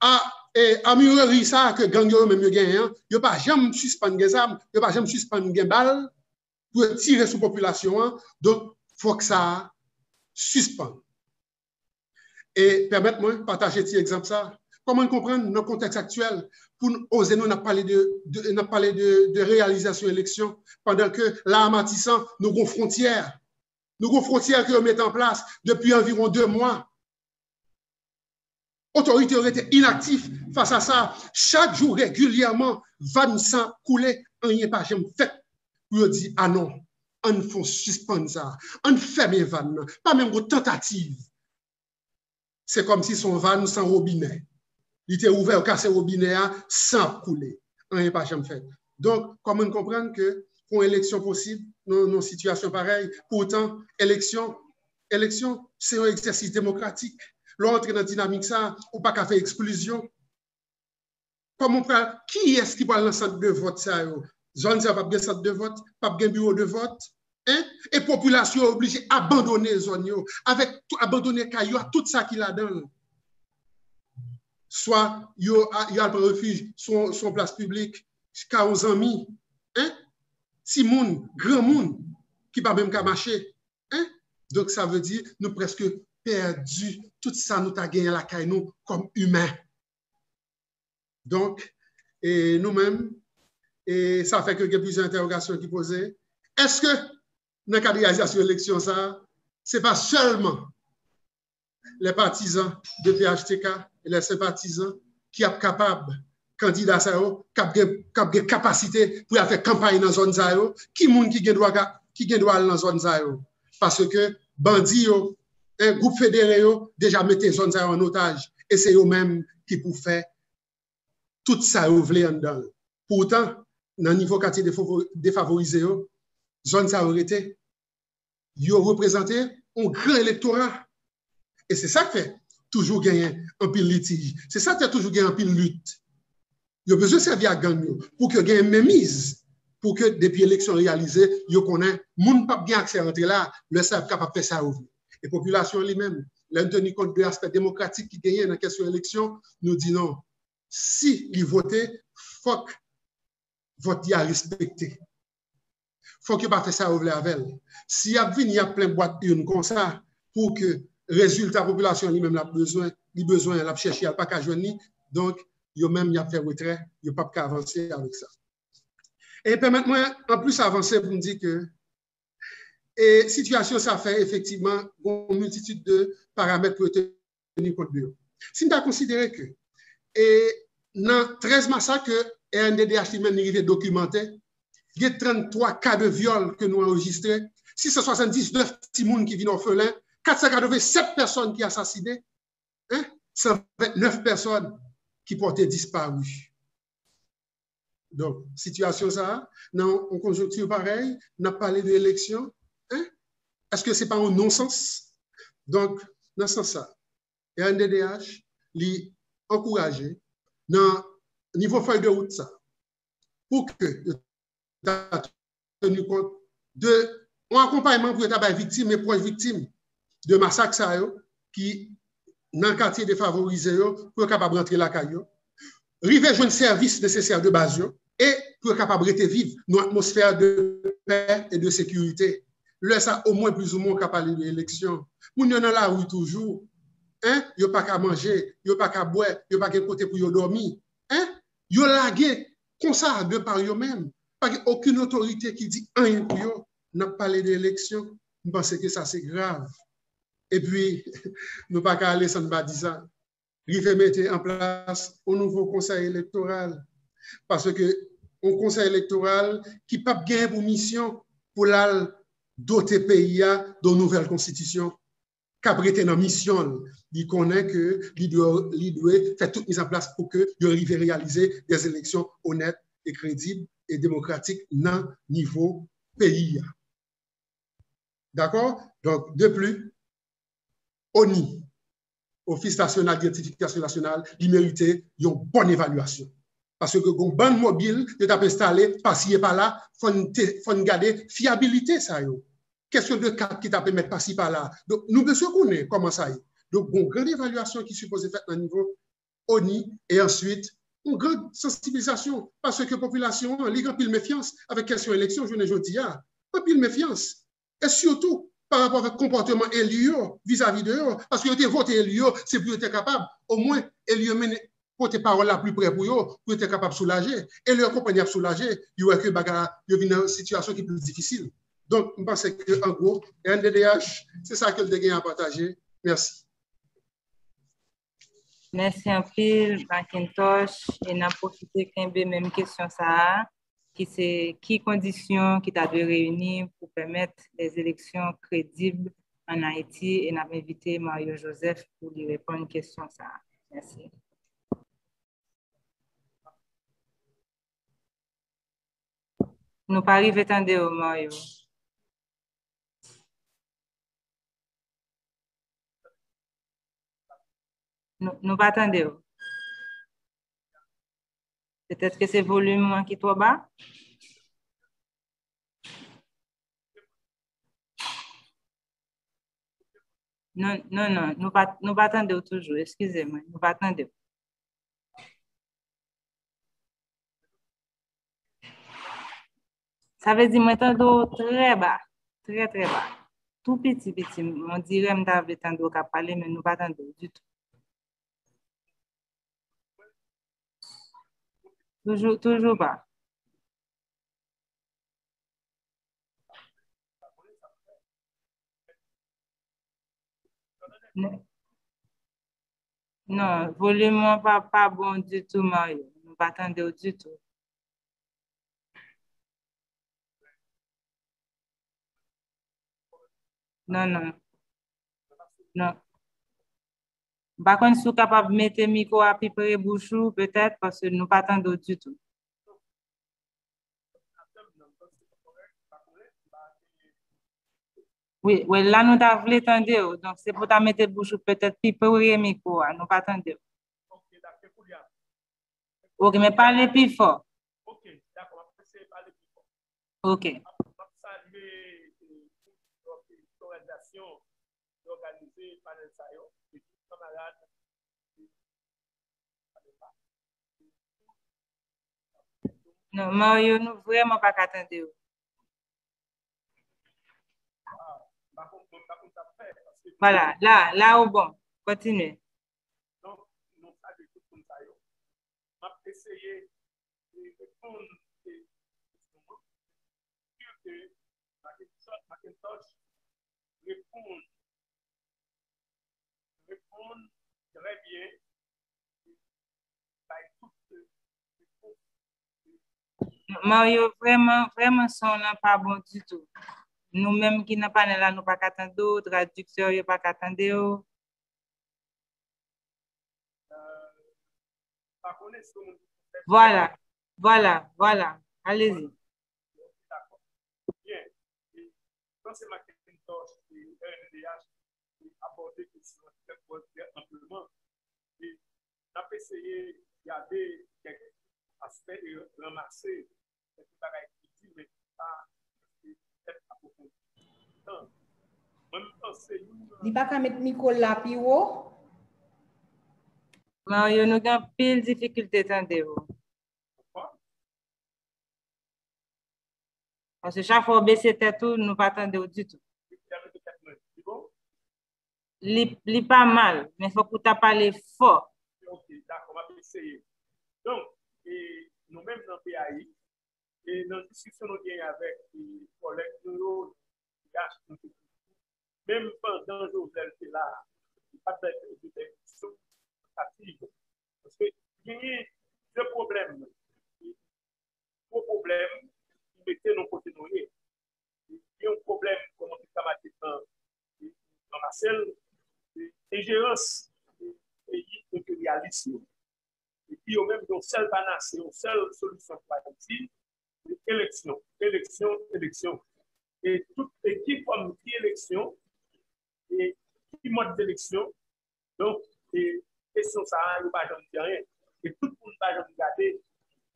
a, e, armurerie sa ke gang yo menm yo genyen an, yo pa janm sispann gen zam, yo pa janm sispann gen bal pou yo tire sou popilasyon an. Donk, fòk sa sispann. E pèmèt mwen pataje ti egzanp sa. Kòman n konprann nan kontèks aktyèl pou n oze nou n ap pale de, de, n ap pale de, de reyalizasyon eleksyon pandan ke la a Matisan, nou gon fwontyè. Nou gon fwontyè ke yo mete an plas depi anviwon de mwa. Otorite yo rete inaktif fas a sa. Chak jou, regilyèman, vàn san ap koule, anyen pa janm fèt pou yo di, a non, ann fè yon sispann sa, ann fèmen vàn nan. Pa menm gon tantativ. Se kòmsi se yon vàn san wobinè. Li te ouvè, yo kase wobinè a, san ap koule. Anyen pa janm fèt. Donk, kòman n konprann ke pou yon eleksyon posib, nan yon sitiyasyon parèy, poutan, eleksyon, eleksyon, se yon egzèsis demokratik. Lè w antre nan dinamik sa, ou pa ka fè eksklizyon. Kòman w pral, kiyès ki pral nan sant de vòt sa yo? Zòn sa yo p ap gen sant de vòt, p ap gen biwo de vòt. En? E popilasyon yo oblije abandone zòn yo, avèk tou, abandone kay yo ak tout sa ki ladan l. Swa yo, a, yo al pran refij sou, sou yon plas piblik, ka yon zanmi, en? Timoun, granmoun ki pa menm ka mache, en? Donk, sa vle di nou prèske pèdi tout sa nou ta genyen lakay nou kòm imen. Donk, e nou menm, e sa fè ke gen plizyè entèwogasyon ki poze. Èske nan kad reyalizasyon eleksyon sa a, se pa sèlman les partisans de P H T K e les sympathisants ki ap kapab, kandida sa yo, k ap gen, k ap gen kapasite pou y al fè kanpay nan zòn sa yo? Ki moun ki gen dwa ka, ki gen dwa al nan zòn sa yo? Paske bandi yo, en, gwoup federe yo deja mete zòn sa yo an otaj, e se yo menm ki pou fè tout sa yo vle anndan l. Poutan, nan nivo katye defavo-, defavorize yo, zòn sa yo rete, yo reprezante yon gran elektora. E se sa k fè toujou genyen anpil litij. Se sa k fè toujou genyen anpil lit. Yo bezwen sèvi ak gang yo pou ke genyen menmiz, pou ke depi eleksyon reyalize, yo konnen moun p ap gen aksè rantre la, lè sa y ap kapab fè sa yo vle. E popilasyon li menm, lè n teni kont de aspè demokratik ki genyen nan kesyon eleksyon, nou di non. Si li vote, fòk vòt li a respekte. Fòk yo pa fè sa yo vle avè l. Si y ap vini, y ap plen bwat urn konsa pou ke rezilta popilasyon li menm l ap bezwen, li bezwen, l ap chèche, l pa ka jwenn li, donk, yo menm, y ap fè retrè, yo p ap ka avanse avèk sa. E pèmèt mwen, anplis, avanse pou m di ke, e sitiyasyon sa fè efektivman gon miltitid de paramèt pou yo teni kont de yo. Si n ta konsidere ke, e nan trèz masak ke R N D D H li menm li rive dokimante, gen tranntwa ka de vyòl ke nou anrejistre, sis san swasanndiznèf timoun ki vin òfelen, kat san katrevennsèt pèsòn ki asasinen, en, san vennèf pèsòn ki pòte dispari. Donk, sitiyasyon sa a, nan yon konjonkti parèy, n ap pale de eleksyon, en? Èske se pa yon nonsans? Donk, nan sans sa, R N D D H, li ankouraje nan nivo fèy de wout sa, pou ke yo ta teni kont de yon akonpayman pou yo ta bay viktim e pwòch viktim de masak sa yo ki nan katye defavorize yo, pou yo kapab rantre lakay yo, rive jwenn sèvis nesesè de baz yo, e pou yo kapab rete viv nan yon atmosfè de pè e de sekirite. Lè sa, omwen, plizoumwen, w ka pale de eleksyon. Moun yo nan lari toujou, en, yo pa ka manje, yo pa ka bwè, yo pa gen kote pou yo dòmi, en, yo lage konsa de pa yo menm. Pa gen okenn otorite ki di anyen pou yo. N ap pale de eleksyon, m panse ke sa se grav. Epi, nou pa ka ale san n pa di sa. Rive mete an plas yon nouvo konsèy elektoral. Paske yon konsèy elektoral ki p ap gen pou misyon pou l al dote peyi a de yon nouvèl konstitisyon, k ap rete nan misyon l. Li konnen ke li dwe, li dwe fè tout mizanplas pou ke yo rive reyalize de eleksyon onèt e kredib e demokratik nan nivo peyi a. Dakò? Donk, de pli, ONI, Ofis Nasyonal Idantifikasyon Nasyonal, li merite yon bòn evalyasyon. Paske gen yon bann mobil yo t ap enstale pasi e pala, fò n te, fò n gade fyabilite sa yo. Kesyon de kat ki t ap emèt pasi pala. Donk, nou bezwen konnen kòman sa ye. Donk, gen yon gran evalyasyon ki sipoze fèt nan nivo ONI, e answit, yon gran sansibilizasyon, paske popilasyon an, li gen anpil mefyans avèk kesyon eleksyon jounen jodi a. Anpil mefyans. E sitou, pa rapò avèk konpòteman eli yo vizavi de yo, paske yo te vote eli yo, se pou yo te kapab, omwen, eli yo mennen pote pawòl la pli pre pou yo, pou yo te kapab soulaje. E lè yo konprann y ap soulaje, yo wè ke bagay la, yo vin nan sitiyasyon ki pli difisil. Donk, m panse ke, an gwo, R N D D H, se sa ke l te gen a pataje. Mèsi. Mèsi anpil, Macintosh. E n ap pwofite kenbe menm kesyon sa a, ki se ki kondisyon ki ta dwe reyini pou pèmèt des élections crédibles en Haïti? E n ap envite Mario Joseph pou li reponn kesyon sa a. Mèsi. Nou pa rive tande w, Mario. Nou, nou pa tande w. Petèt ke se volim mwen ki twò ba. Non, non, non, nou pa, nou pa tande w toujou, eskize mwen, nou pa tande w. Sa vle di mwen tande w trè ba, trè, trè ba. Tou piti, piti. On dirè m ta vle tande w k ap pale, men nou pa tande w ditou. Toujou, toujou pa. Non, volim an pa, pa bon ditou, Mario. Nou pa tande w ditou. Non, non. Non. M pa konn si w kapab mete mikwo a pi pre bouch ou, petèt, paske nou pa tande w ditou. Wi, wi, la nou ta vle tande w. Donk, se pou w ta mete bouch ou petèt pi pre mikwo a. Nou pa tande w. Ok, men pale pi fò. Ok, dakò, m ap eseye pale pi fò. Ok. M ap salye tout òganizasyon ki òganize panèl sa yo, e tout kanmarad. Non, Mario, nou vrèman pa ka tande w. Vwala, la, la ou bon. Kontinye. Donk, nou salye tout moun sa yo. M ap eseye reponn kesyon an. Sir ke Macintosh, Macintosh reponn, reponn trè byen. Bay tout repons. Mario, vrèman, vrèman, son w lan pa bon ditou. Nou menm ki nan panèl la, nou pa ka tande w, tradiktè yo pa ka tande w. Vwala, vwala, vwala. Alezi. Dakò. Byen. E panse Macintosh e R N D D H abòde kesyon an trè, trè anpleman. E n ap eseye gade kèk aspè e ranmase kèk bagay ki di, men pa fèt apwofondi. Tan. Mwen, m panse youn nan Li pa ka met mikwo l la pi wo? Mario, nou gen anpil difikilte tande w. Paske chak fwa w bese tèt ou, nou pa tande w ditou. Li, li pa mal, men fòk ou ta pale fò. Ok, dakò, m ap eseye. Donk, e, nou menm nan P A I, e nan diskisyon nou genyen avèk, e, kòlèg nou yo, P H, nou te di, menm pandan Jovenel te la, li pa t bay de, de, de, Paske genyen de pwoblèm. Gwo pwoblèm ki mete nou kote nou ye. Gen yon pwoblèm, kòman ki sa mache nan, nan Masèl, enjerans peyi enperyalis yo. Epi yo menm, yon sèl panase, yon sèl solisyon pou Ayiti, eleksyon, eleksyon, eleksyon. E tout, e ki fòm, ki eleksyon, e ki mòd eleksyon. Donk, e kesyon sa a, yo pa janm di anyen. E tout moun pa janm gade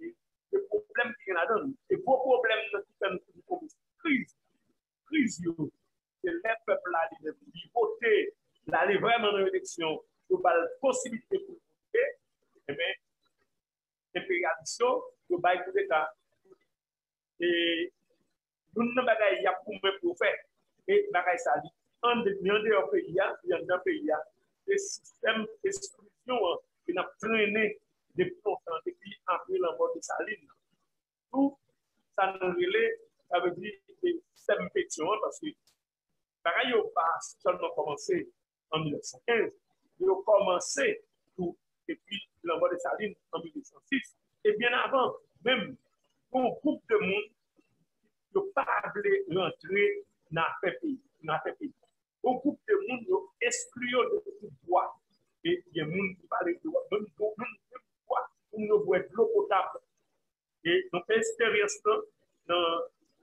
e, e pwoblèm ki gen ladan l. E gwo pwoblèm nan ki fè nou toujou tonbe sou kriz, kriz yo, se lè pèp la li menm li vote, l ale vrèman nan eleksyon, yo ba l posibilite pou l vote, enben, enperyalis yo, yo bay koudeta. E youn nan bagay y ap goumen pou yo fè, e bagay sa li an, li andeyò peyi a, li anndan peyi a, se sistèm eksklizyon an ke n ap trennen depi lontan, depi apre lanmò Desalin. Tou sa nou rele, sa vle di, e sistèm Petyon an, paske bagay yo pa sèlman kòmanse an mil nèf san kenz, yo kòmanse tou depi lanmò Desalin an mil nèf san sis, e byen avan menm, yon gwoup de moun yo pa vle rantre nan afè peyi, nan afè peyi. Yon gwoup de moun yo eskli yo de tout dwa. E gen moun ki pale de dwa, menm dwa, menm dwa pou moun yo bwè dlo potab. E nou fè eksperyans lan nan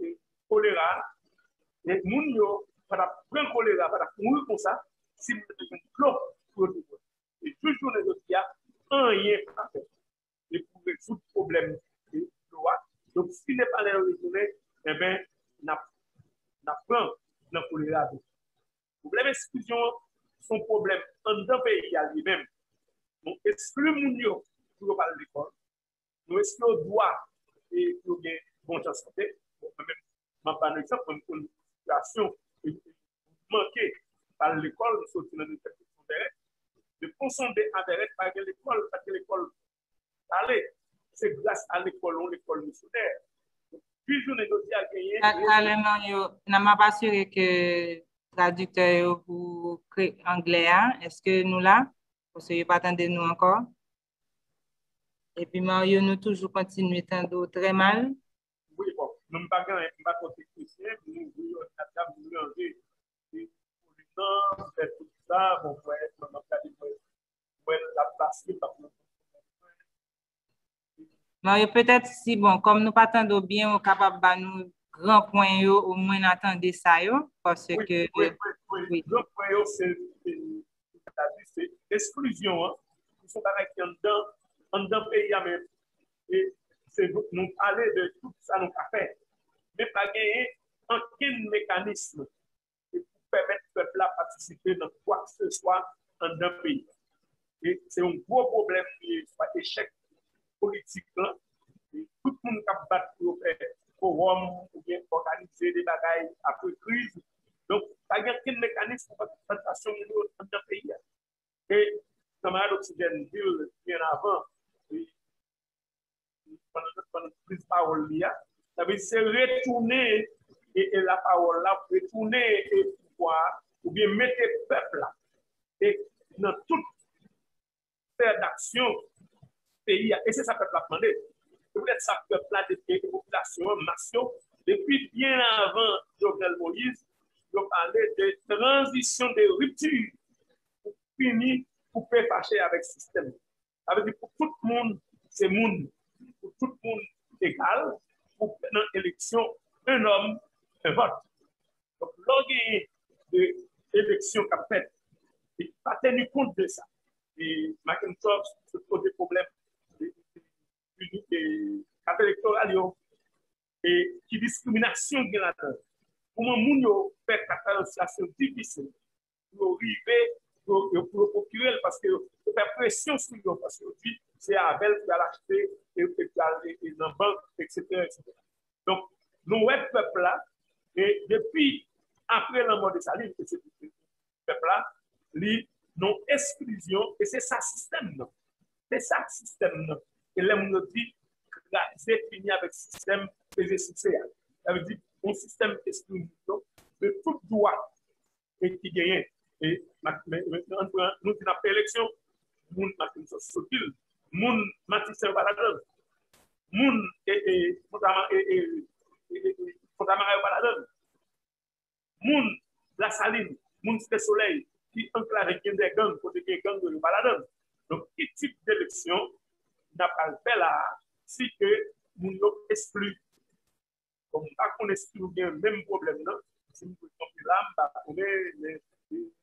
e, kolera. E moun yo pa t ap pran kolera, pa t ap mouri konsa si moun yo te jwenn dlo pou yo te bwè. E jis jounen jodi a, anyen pa fèt. E pou rezoud pwoblèm e, dlo a. Donk, si Nepalè yo retounen, enben, n ap, n ap pran nan kolera tou. Pwoblèm eksklizyon an, se yon pwoblèm anndan peyi a li menm. Nou eskli moun yo pou yo pa al lekòl. Nou eskli yo dwa e pou yo gen bon jan sante. Bon, mwen menm, m ap ba nou egzanp, mwen, m konn sitiyasyon e, e manke pa al lekòl, m soti nan Depòsonde a Vèrèt. Depòsonde a Vèrèt pa gen lekòl, pa gen lekòl pale. Se gras a lekòl, yon lekòl misyonè. Jis jounen jodi a genyen. Talè, Mario, nan m ap asire ke tradiktè yo pou kre-, anglè a, èske nou la? Paske yo pa tande nou ankò. Epi Mario, nou toujou kontinye tande w trè mal. Wi, bon, nou m pa gen, m pa twò teknisyen, nou ouvri òdinatè, nou ranje. E pou li nan, fè tout sa, bon, mwen, mwen, mwen, gade, mwen, mwen, l ap pase, l ap Mario, petèt si, bon, kòm nou pa tande w byen, ou kapab ba nou gran pwen yo, omwen n a tande sa yo, paske, wi, wi, wi, wi, wi, gran pwen yo, se, se, se eksklizyon an, se yon bagay ki anndan, anndan peyi a menm. E se nou pale de tout sa nou ka fè. Men pa genyen ankenn mekanis e pou pèmèt pèp la patisipe nan kwakseswa anndan peyi a. E se yon gwo pwoblèm li ye, swa echèk politik lan. E tout moun k ap bat pou yo fè fowòm oubyen òganize de bagay apre kriz. Donk, pa gen okenn mekanis pou patisipasyon moun yo anndan peyi a. E kanmarad Oksijèn di l byen avan, e pandan, pandan priz pawòl li a. Sa vle di se retounen e, e lapawòl la, retounen e pouvwa a, oubyen mete pèp la e nan tout sfè daksyon peyi a. E se sa pèp la ap mande. Se poutèt sa pèp la, depi e popilasyon an, mas yo, depi byen avan Jovenel Moïse, yo pale de tranzisyon, de ripti pou fini, koupe fache avèk sistèm. Sa vle di pou tout moun, se moun. Pou tout moun egal, pou nan eleksyon, un homme, un vote. Donk, lè w genyen de eleksyon k ap fèt, e pa teni kont de sa. E Mackenthorf sot poze pwoblèm de, de, de, de, kat elektoral yo, e ki diskriminasyon gen ladan l. Kòman moun yo fè kat la nan sitiyasyon difisil, pou yo rive, pou yo, yo, pou yo pwokire l, paske yo, yo fè presyon sou yo, paske yo di se avè l pou y al achte, e, e pou y al e, e nan bank, etsetera, etsetera. Donk, nou wè pèp la, e depi apre lanmò Desalin, e se pèp la, li nan eksklizyon, e se sa sistèm nan. Se sa sistèm nan. E lè moun yo di, kraze, fini avèk sistèm peze souse a. Sa vle di, yon sistèm eksklizyon de tout dwa e ki genyen. E, ma-, men, men, ann pran, nou di n ap fè eleksyon, moun Matinitèl sot vil, moun Matisan yo pa ladan l. Moun, e, e, Fontamara, e, e, e, e, e, Fontamara yo pa ladan l. Moun Lasalin, moun Site Solèy, ki anklave, gen de gang, kote gen gang yo, yo pa ladan l. Donk, ki tip de eleksyon n ap al fè la a, si ke moun yo eskli? Bon, m pa konnen si nou gen menm pwoblèm nan. Si m dwe kanpe la, m pa konnen, men,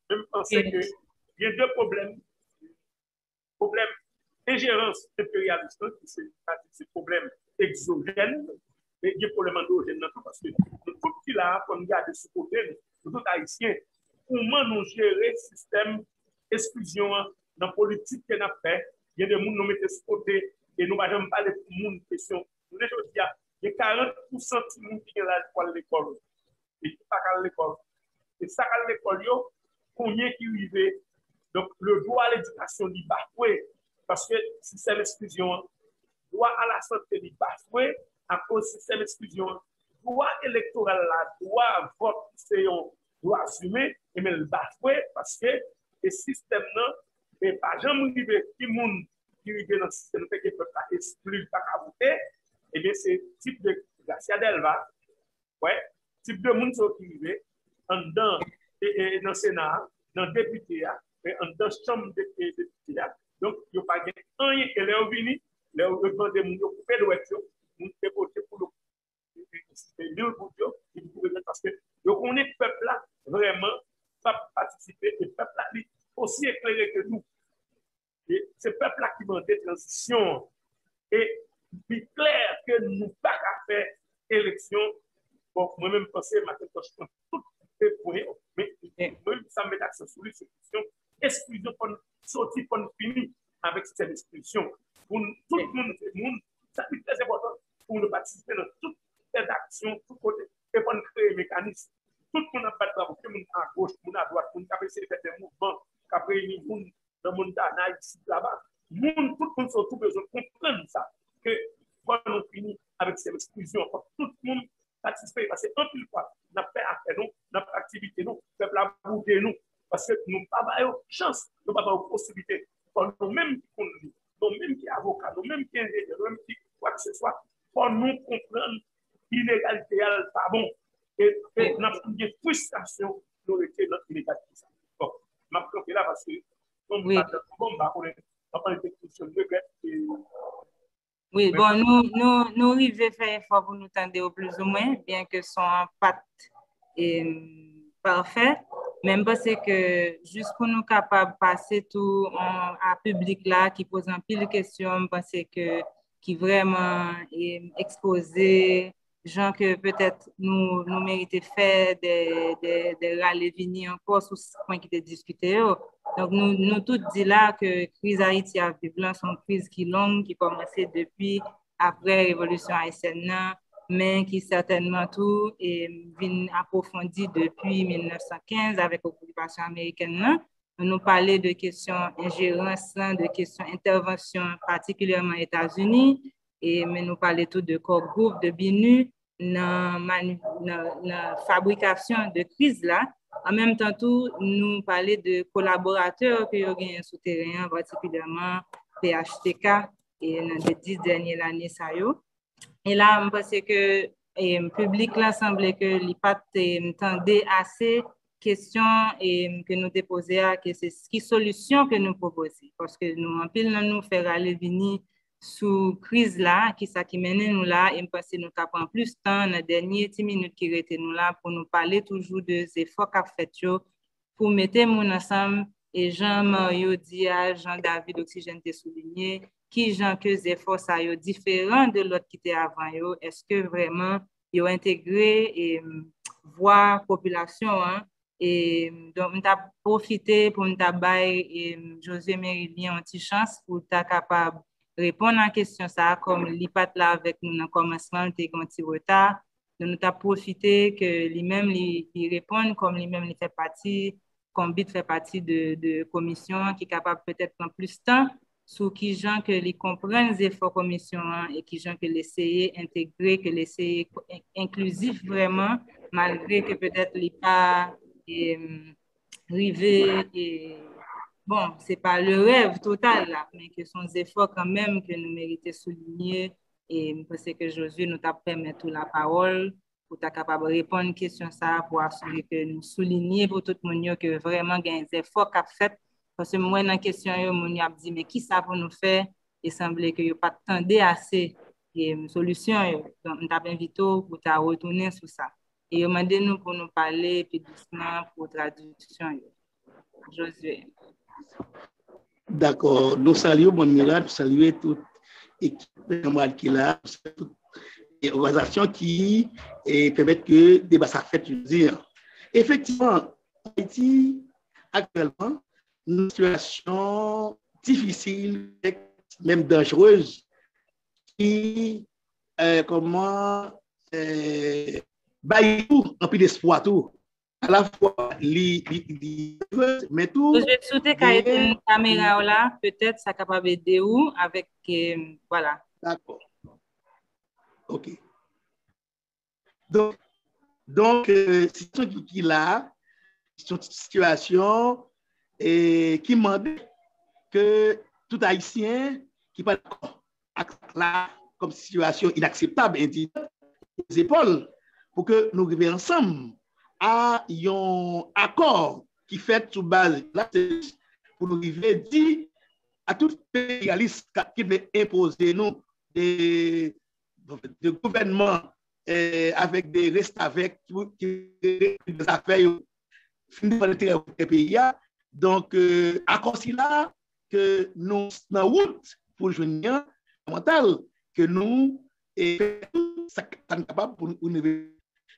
men m panse ke gen de pwoblèm. pwoblèm enjerans enperyalis lan, ki se, se pwoblèm egzojèn, e gen pwoblèm andwojèn nan tou, paske nou tout ki la a, fò n gade sou kote nou, nou tout Ayisyen, kouman nou jere sistèm esklizyon an nan politik ke n ap fè. Gen de moun nou mete sou kote, e nou pa janm pale pou moun kesyon. Jounen jodi a, gen karant pousan timoun ki gen laj pou al lekòl, e ki pa ka al lekòl. E sa k al lekòl yo, konbyen ki rive? Donk, le droit à l'éducation li bafwe, paske sistèm esklizyon an, dwa a la sante li bafwe, akoz sistèm esklizyon an, dwa elektoral la, dwa vòt ki se yon dwa imen, ebyen l bafwe, paske e sistèm nan, e pa janm rive, ki moun ki rive nan sistèm nan, fè ke pèp la eskli, pa ka vote, ebyen se tip de Gracia Delva, wè, tip de moun sa yo ki rive anndan, e, e, nan Sena a, nan depite a, e, anndan chanm de, e, depite a. Donk, yo pa gen anyen, e lè yo vini, lè yo mande moun yo koupe dwèt yo, moun te vote pou yo, e, e, e, mil goud yo, epi pou yo mete, paske yo konnen pèp la vrèman p ap patisipe, e pèp la li osi eklere ke nou. E se pèp la ki mande tranzisyon an. E li klè ke nou pa ka fè eleksyon. Bon, mwen menm panse Mackintosh pran tout pwen yo. Men mwen menm sa m met aksan sou li, se kesyon esklizyon, fò n soti, fò n fini avèk sistèm esklizyon. Pou n, tout moun se moun, sa ki trè enpòtan, pou nou patisipe nan tout fè aksyon, tout kote. E fò n kreye mekanis. Tout moun ap bat bravo, ke moun agoch, moun adwat, moun k ap eseye fè de mouvman, k ap reyini moun nan Montana, isit, laba. Moun, tout moun sa yo tou bezwen konprann sa, ke fò nou fini avèk sistèm esklizyon, fò tout moun patisipe, paske anpil fwa, n ap fè afè nou, n ap fè aktivite nou, pèp la boude nou, paske nou pa ba yo chans, nou pa ba yo posiblite. Fò nou menm ki konn li, nou menm ki avoka, nou menm ki enjenyè, nou menm ki kwakeseswa, fò nou konprann inegalite a l pa bon. E, e n ap gen fristrasyon, nou rete nan inegalite sa. Bon, m ap kanpe la paske, bon, m pa, bon, m pa konnen, m ap pale de kesyon de grèv, e, Wi, bon, nou, nou, nou rive fè efò pou nou tande w plizoumwen, byen ke son an pa t, e, pafè. Men m panse ke jis pou nou kapab pase tou, on, a piblik la ki poze anpil kesyon, m panse ke ki vrèman, e, ekspoze jan ke petèt nou, nou merite fè de, de, de rale vini ankò sou s-, pwen ki te diskite yo. Donk, nou, nou tout di la ke kriz Ayiti ap viv lan se yon kriz ki long, ki kòmanse depi apre Revolisyon Ayisyèn nan, men ki sètènman tou, e, vin apwofondi depi mil nèf san kenz avèk okipasyon amerikèn nan. Nou pale de kesyon enjerans lan, de kesyon entèvansyon, patikilyèman Etazini, e, men nou pale tou de Core Group, de BINUH, nan, mani-, nan, nan fabrikasyon de kriz la. An menm tan tou, nou pale de kolaboratè ke yo genyen sou teren an, patikilyèman P H T K, e nan de dis dènye lane sa yo. E la, m panse ke, e, piblik la sanble ke li pa t, e, tande ase kesyon, e, ke nou te poze a, ke se ki solisyon ke nou pwopoze. Paske nou, anpil nan nou fè rale vini sou kriz la, kisa ki mennen nou la, e m panse nou ka pran plis tan nan dènye ti minit ki rete nou la pou nou pale toujou de zefò k ap fèt yo pou mete moun ansanm, e jan Mario di a, jan David Oxygène te soulinye, kijan ke zefò sa yo diferan de lòt ki te avan yo, èske vrèman yo entegre, e, vwa popilasyon an, e, donk, m t ap pwofite pou m ta bay, e, Josué Mérilien yon ti chans pou ta kapab reponn a kesyon sa a, kòm li pa t la avèk nou nan kòmansman, li te gen yon ti reta. Donk, nou t ap pwofite ke li menm li, li reponn, kòm li menm li fè pati, Konbit fè pati de, de komisyon an, ki kapab petèt pran plis tan sou kijan ke li konprann zefò komisyon an e kijan ke l eseye entegre, ke l eseye en-, enklizif vrèman, malgre ke petèt li pa, e, rive, e, bon, se pa le rèv total la, men ke se yon zefò kanmenm ke nou merite soulinye, e m panse ke Josué nou t ap pèmèt ou lapawòl pou ta kapab reponn kesyon sa a, pou asire ke nou soulinye pou tout moun yo ke vrèman gen zefò k ap fèt. Paske m wè nan kesyon yo, moun yo ap di, men kisa pou nou fè? E sanble ke yo pa t tande ase, e, solisyon yo. Donk, m t ap envite w pou ta retounen sou sa. E yo mande nou pou nou pale pi dousman pou tradiksyon yo. Josué. Dakò. Nou salye w, Manmira, nou salye tout ekip Janmwad ki la, tout òganizasyon ki e, pèmèt ke deba sa fèt jodi a. Efektivman, Ayiti, aktyèlman, nan sitiyasyon difisil, menm danjerez, ki e, kòman e, bay tou anpil espwa tou. Alafwa li, li, li danjerez, men tou Jozye, si w te ka etenn kamera w la, petèt sa kapab ede w avèk, e, vwala. Dakò. Ok. Donk, donk e, sitiyasyon ki, ki la, se yon sitiyasyon e, ki mande ke tout Ayisyen ki pa dakò ak sa la kòm sitiyasyon inakseptab, endiyab, zepòl pou ke nou rive ansanm a yon akò ki fèt sou baz la, pou nou rive di a tout enperyalis ki vle enpoze nou de, de gouvènman e, avèk de restavèk ki, ki zafè yo fin defann enterè yo kont peyi a. Donk, e, akò sila ke nou nan wout pou jwenn li an, fondamantal ke nou e, fè tout sa k-, sa n kapab pou nou rive.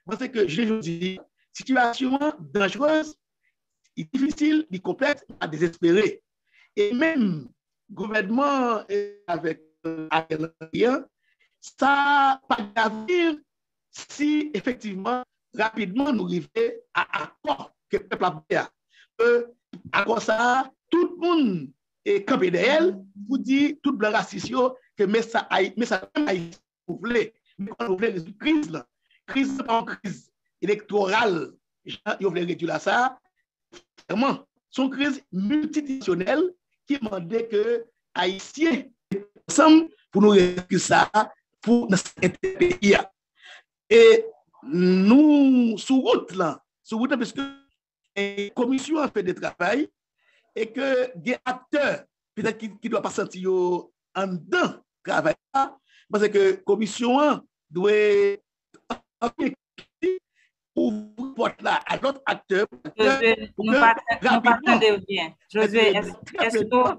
Mwen panse ke jounen jodi, sitiyasyon an danjerez, li difisil, li konplèks, li pa dezespere. E menm gouvènman e, avèk e, Ariel Henry an, sa pa gen avni si efektivman, rapidman, nou rive a akò ke pèp la ap vle a. Ke akò sa a, tout moun e kanpe dèyè l pou di tout blan rasis yo ke men sa Ayi-, men sa menm Ayiti nou vle. Men kòman nou vle rezoud kriz lan. Kriz lan pa yon kriz elektoral, jan yo vle redui l a sa. Vrèman, se yon kriz miltidimensyonèl ki mande ke Ayisyen ansanm pou nou rezoud kriz sa a pou nan enterè peyi a. E nou sou wout lan, sou wout lan, piske e, komisyon an fè de travay e ke gen aktè petèt ki, ki dwa pa santi yo anndan travay la, paske komisyon an dwe ouvri pòt la a lòt aktè, aktè Jozye, pou nou ke pa, nou pa rapidman tande w byen. Jozye, èske, èske w,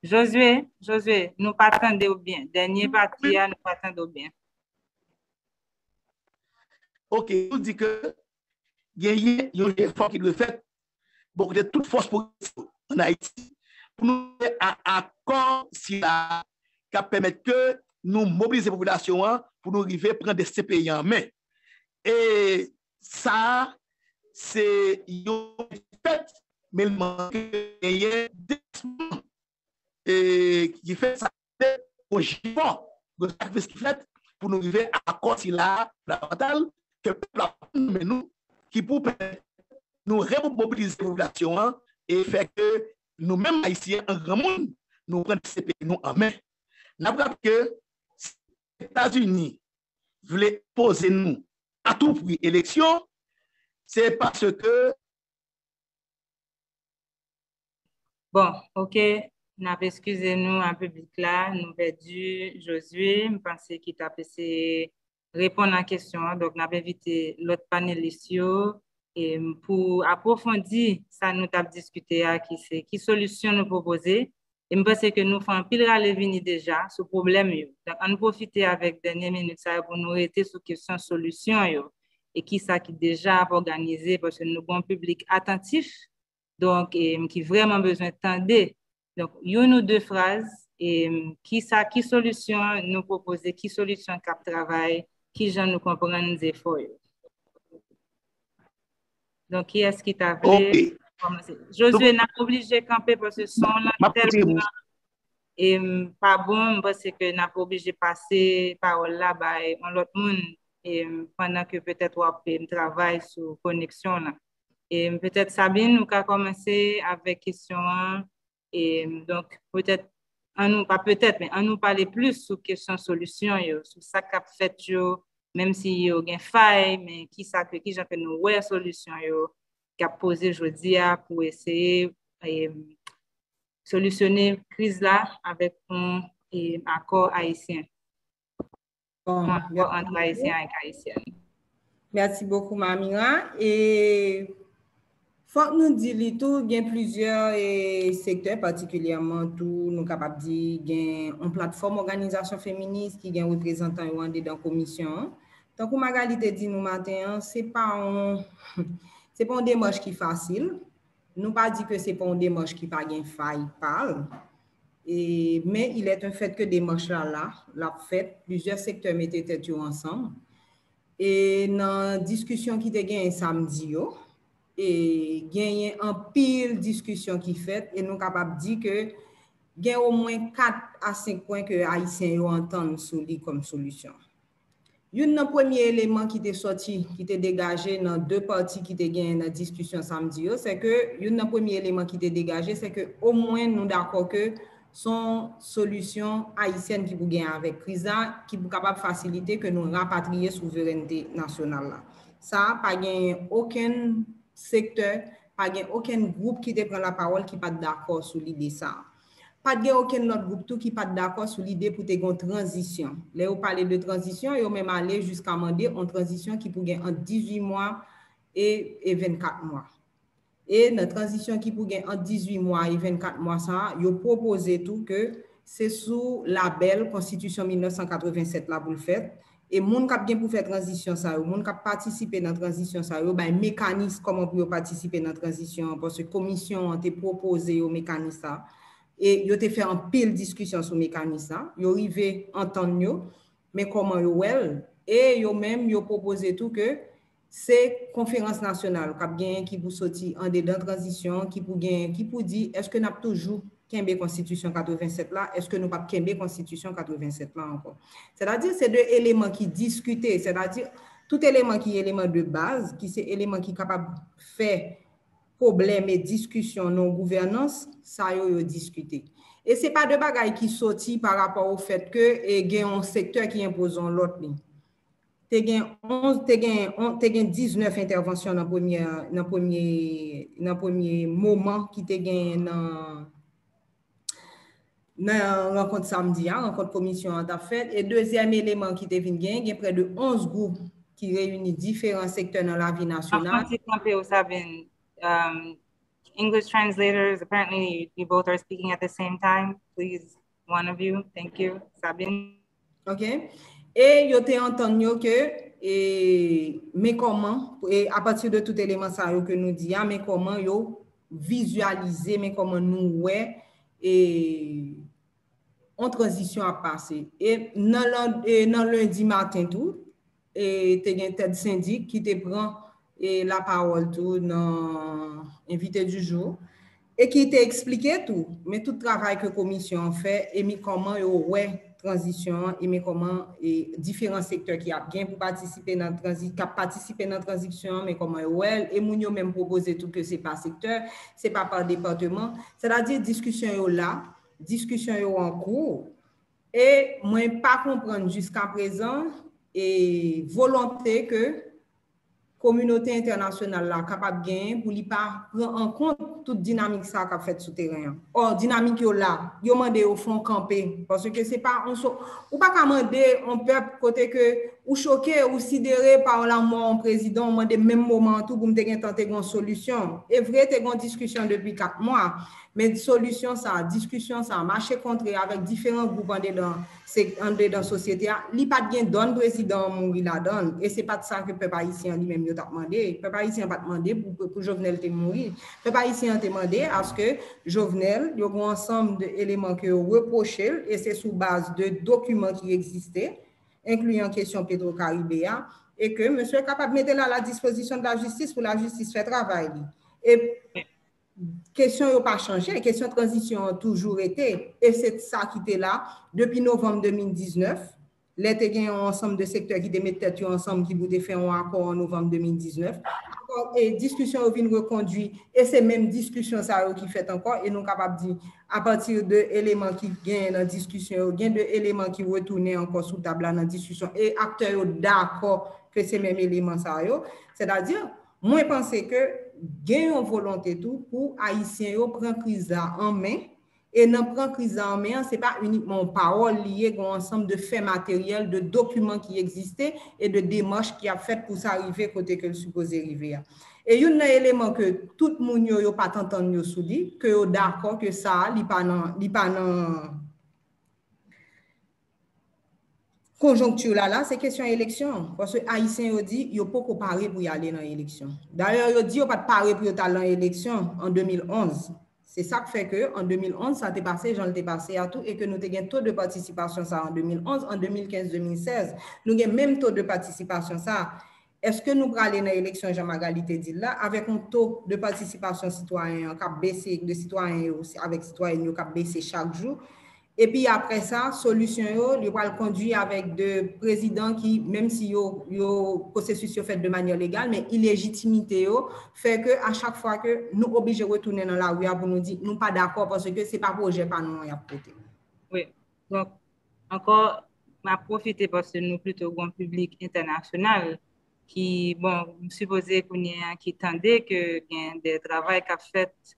Jozye, Jozye, nou pa tande w byen. Dènye pati a, nou pa tande w byen. Ok, nou di ke genyen yon jefò ki dwe fèt bò kote tout fòs pwogresis yo ann Ayiti pou nou rive a akò sila k ap pèmèt ke nou mobilize popilasyon an pou nou rive pran desten peyi an an men. E sa a, se yon fèt, men li mande ke genyen deplasman e ki fè sa, yon jefò, yon sakrifis ki fèt pou nou rive a akò sila fondamantal ke pèp la pran nan men nou, ki pou pèmèt nou remobilize popilasyon an e fè ke nou menm Ayisyen an granmoun, nou pran desten peyi nou an men. N ap raple ke si Etazini vle enpoze nou a tou pri eleksyon, se paske Bon, ok, n ap eskize nou a piblik la, nou pèdi Josue, m panse ki t ap eseye reponn a kesyon an, donk n ap envite lòt panelis yo, e, pou apwofondi sa nou t ap diskite a, ki se ki solisyon nou pwopoze, e m panse ke nou fè anpil rale vini deja sou pwoblèm yo. Donk, ann pwofite avèk dènye minit sa yo pou nou rete sou kesyon solisyon yo, e kisa ki deja ap òganize, paske nou gen yon piblik atantif, donk, e, ki vrèman bezwen tande. Donk, youn ou de fraz, e, kisa, ki solisyon nou pwopoze, ki solisyon k ap travay, kijan nou konprann zefò yo. Donk, kiyès ki ta vle kòmanse? Josue, n ap oblije kanpe paske son w lan tèlman, e, pa bon, m panse ke n ap oblije pase pawòl la bay yon lòt moun, e, pandan ke petèt w ap, e, travay sou koneksyon w lan. E, petèt, Sabine, ou ka kòmanse avèk kesyon an. E, donk, petèt, ann nou, pa petèt, men ann nou pale plis sou kesyon solisyon yo, sou sa k ap fèt yo, menm si yo gen fay, men kisa ke, kijan ke nou wè solisyon yo k ap poze jodi a pou eseye, e, solisyone kriz la avèk yon, e, akò ayisyen. Bon, rapò ant Ayisyen ak Ayisyèn. Merci beaucoup, Mamira. E Fòk nou di li tou, gen plizyè e, sektè, patikilyèman tou, nou kapab di gen yon platfòm òganizasyon feminis ki gen reprezantan yo andedan komisyon an. Tankou Magali te di nou maten an, se pa yon, se pa yon demach ki fasil. Nou pa di ke se pa yon demach ki pa gen fay pa l. E, men il est un fait ke demach la la, l ap fèt, plizyè sektè mete tèt yo ansanm. E nan diskisyon ki te genyen samdi yo, e genyen anpil diskisyon ki fèt e nou kapab di ke gen omwen kat a senk pwen ke Ayisyen yo antann sou li kòm solisyon. Youn nan premye eleman ki te sòti, ki te degaje nan de pati ki te genyen nan diskisyon samdi yo, se ke youn nan premye eleman ki te degaje, se ke omwen nou dakò ke se yon solisyon ayisyèn ki pou gen avèk kriz la, ki pou kapab fasilite ke nou rapatriye souverènte nasyonal la. Sa a, pa gen okenn sektè, pa gen okenn gwoup ki te pran lapawòl ki pa t dakò sou lide sa a. Pa t gen okenn lòt gwoup tou ki pa t dakò sou lide pou te gen yon tranzisyon. Lè yo pale de tranzisyon, yo menm ale jiska mande yon tranzisyon ki pou gen ant dizuit mwa e, e vennkat mwa. E nan tranzisyon ki pou gen ant dizuit mwa e vennkat mwa sa a, yo pwopoze tou ke se sou labèl Konstitisyon mil nèf san katreven sèt la pou l fèt. E moun k ap gen pou fè tranzisyon sa yo, moun k ap patisipe nan tranzisyon sa yo, bay mekanis kòman pou yo patisipe nan tranzisyon an, paske komisyon an te pwopoze yo mekanis sa. E yo te fè anpil diskisyon sou mekanis sa. Yo rive antann yo, men kòman yo wè l. E yo menm, yo pwopoze tou ke se konferans nasyonal k ap genyen ki pou soti andedan tranzisyon, ki pou genyen, ki pou di èske n ap toujou kenbe konstitisyon katreven sèt la, èske nou p ap kenbe konstitisyon katreven sèt la ankò. Sètadi, se de eleman ki diskite, sètadi, tout eleman ki eleman de baz, ki se eleman ki kapab fè pwoblèm e diskisyon nan gouvènans, sa yo, yo diskite. E se pa de bagay ki soti pa rapò o fèt ke e gen yon sektè ki enpoze yon lòt li. Te gen onz, te gen on, te gen diznèf entèvansyon nan premye, nan premye, nan premye moman ki te gen nan, nan rankont samdi a, rankont komisyon an t ap fèt. E dezyèm eleman ki te vin gen, gen prè de onz gwoup ki reyini diferan sektè nan lavi nasyonal. Ap santi kanpe w, Sabine. Um, English translators, apparently you both are speaking at the same time. Please, one of you. Thank you, Sabine. Ok. E yo te antann yo ke, e, men kòman, e, apati de tout eleman sa yo ke nou di a, men kòman yo vizyalize, men kòman nou wè, e, yon tranzisyon ap pase. E nan, e nan lendi maten tou, e te gen tèt sendik ki te pran, e, lapawòl tou nan envite du jour, e ki te eksplike tou, men tout travay ke komisyon an fè, e men kòman yo wè tranzisyon an, e men kòman, e, diferan sektè ki ap gen pou patisipe nan tranzi-, k ap patisipe nan tranzisyon an, men kòman yo wè l, e moun yo menm pwopoze tou ke se pa sektè, se pa pa depatman. Sètadi, diskisyon yo la, diskisyon yo an kou, e mwen pa konprann jiska prezan, e volonte ke kominote entènasyonal la kapab genyen pou li pa pran an kont tout dinamik sa k ap fèt sou teren an. Ò, dinamik yo la, yo mande yo fè yon kanpe, paske se pa yon so-, ou pa ka mande yon pèp kote ke ou choke, ou sidere pa lanmò yon prezidan, ou mande menm moman an tou pou m te gentan te gen yon solisyon. E vre, te gen yon diskisyon depi kat mwa, men solisyon sa, diskisyon sa, mache kontre avèk diferan gwoup andedan, se, andedan sosyete a, li pa t gen dòn prezidan an mouri ladan l. E se pa t sa ke pèp ayisyen an li menm yo t ap mande. Pèp ayisyen an pa t mande pou, pou Jovenel te mouri. Pèp ayisyen an te mande aske Jovenel, yo gen yon ansanm de eleman ke yo repwoche l, e se sou baz de dokiman ki egziste, enkliyan kesyon Petro Karibe a, e ke mesye kapab mete l a la dispozisyon de la jistis pou la jistis fè travay li. E kesyon yo pa chanje, kesyon tranzisyon an toujou rete, e se sa ki te la depi novanm de mil diznèf, lè te gen yon ansanm de sektè ki te met tèt yo ansanm ki pou te fè yon akò an novanm de mil diznèf. Akò, e diskisyon yo vin rekondui, e se menm diskisyon sa yo ki fèt ankò, e nou kapab di, apati de eleman ki genyen nan diskisyon yo, gen de eleman ki retounen ankò sou tab la nan diskisyon, e aktè yo dakò ke se menm eleman sa yo. Sètadi, mwen panse ke gen yon volonte tou pou Ayisyen yo pran kriz la an men, E nan pran kriz la an men an, se pa inikman yon pawòl li ye, gen yon ansanm de fè materyèl, de dokiman ki egziste e de demach ki ap fèt pou sa rive kote ke l sipoze rive a. E youn nan eleman ke tout moun yo, yo pa t antann yo sou li, ke yo dakò ke sa a, li pa nan, li pa nan konjonkti la la, se kesyon eleksyon. Paske Ayisyen yo di, yo poko pare pou y ale nan eleksyon. Dayè, yo di yo pa t pare pou yo t al nan eleksyon an de mil onz. Se sa k fè ke an de mil onz, sa te pase jan l te pase a tou, e ke nou te gen to de patisipasyon sa an de mil onz, an de mil kenz, de mil sèz. Nou gen menm to de patisipasyon sa. Èske nou prale nan eleksyon jan Magalie te di l la, avèk yon to de patisipasyon sitwayen an k ap bese, de sitwayen yo avèk sitwayèn yo k ap bese chak jou? Epi apre sa, solisyon yo, li pral kondwi avèk de prezidan ki, menm si yo, yo, pwosesis yo fèt de manyè legal, men ilejitimite yo fè ke a chak fwa ke nou oblije retounen nan lari a pou nou di nou pa dakò paske se pa pwojè pa nou an y ap pote. Wi. Donk, ankò, m ap pwofite paske nou plito gen yon piblik entènasyonal ki, bon, m sipoze kounye a ki tande ke gen de travay k ap fèt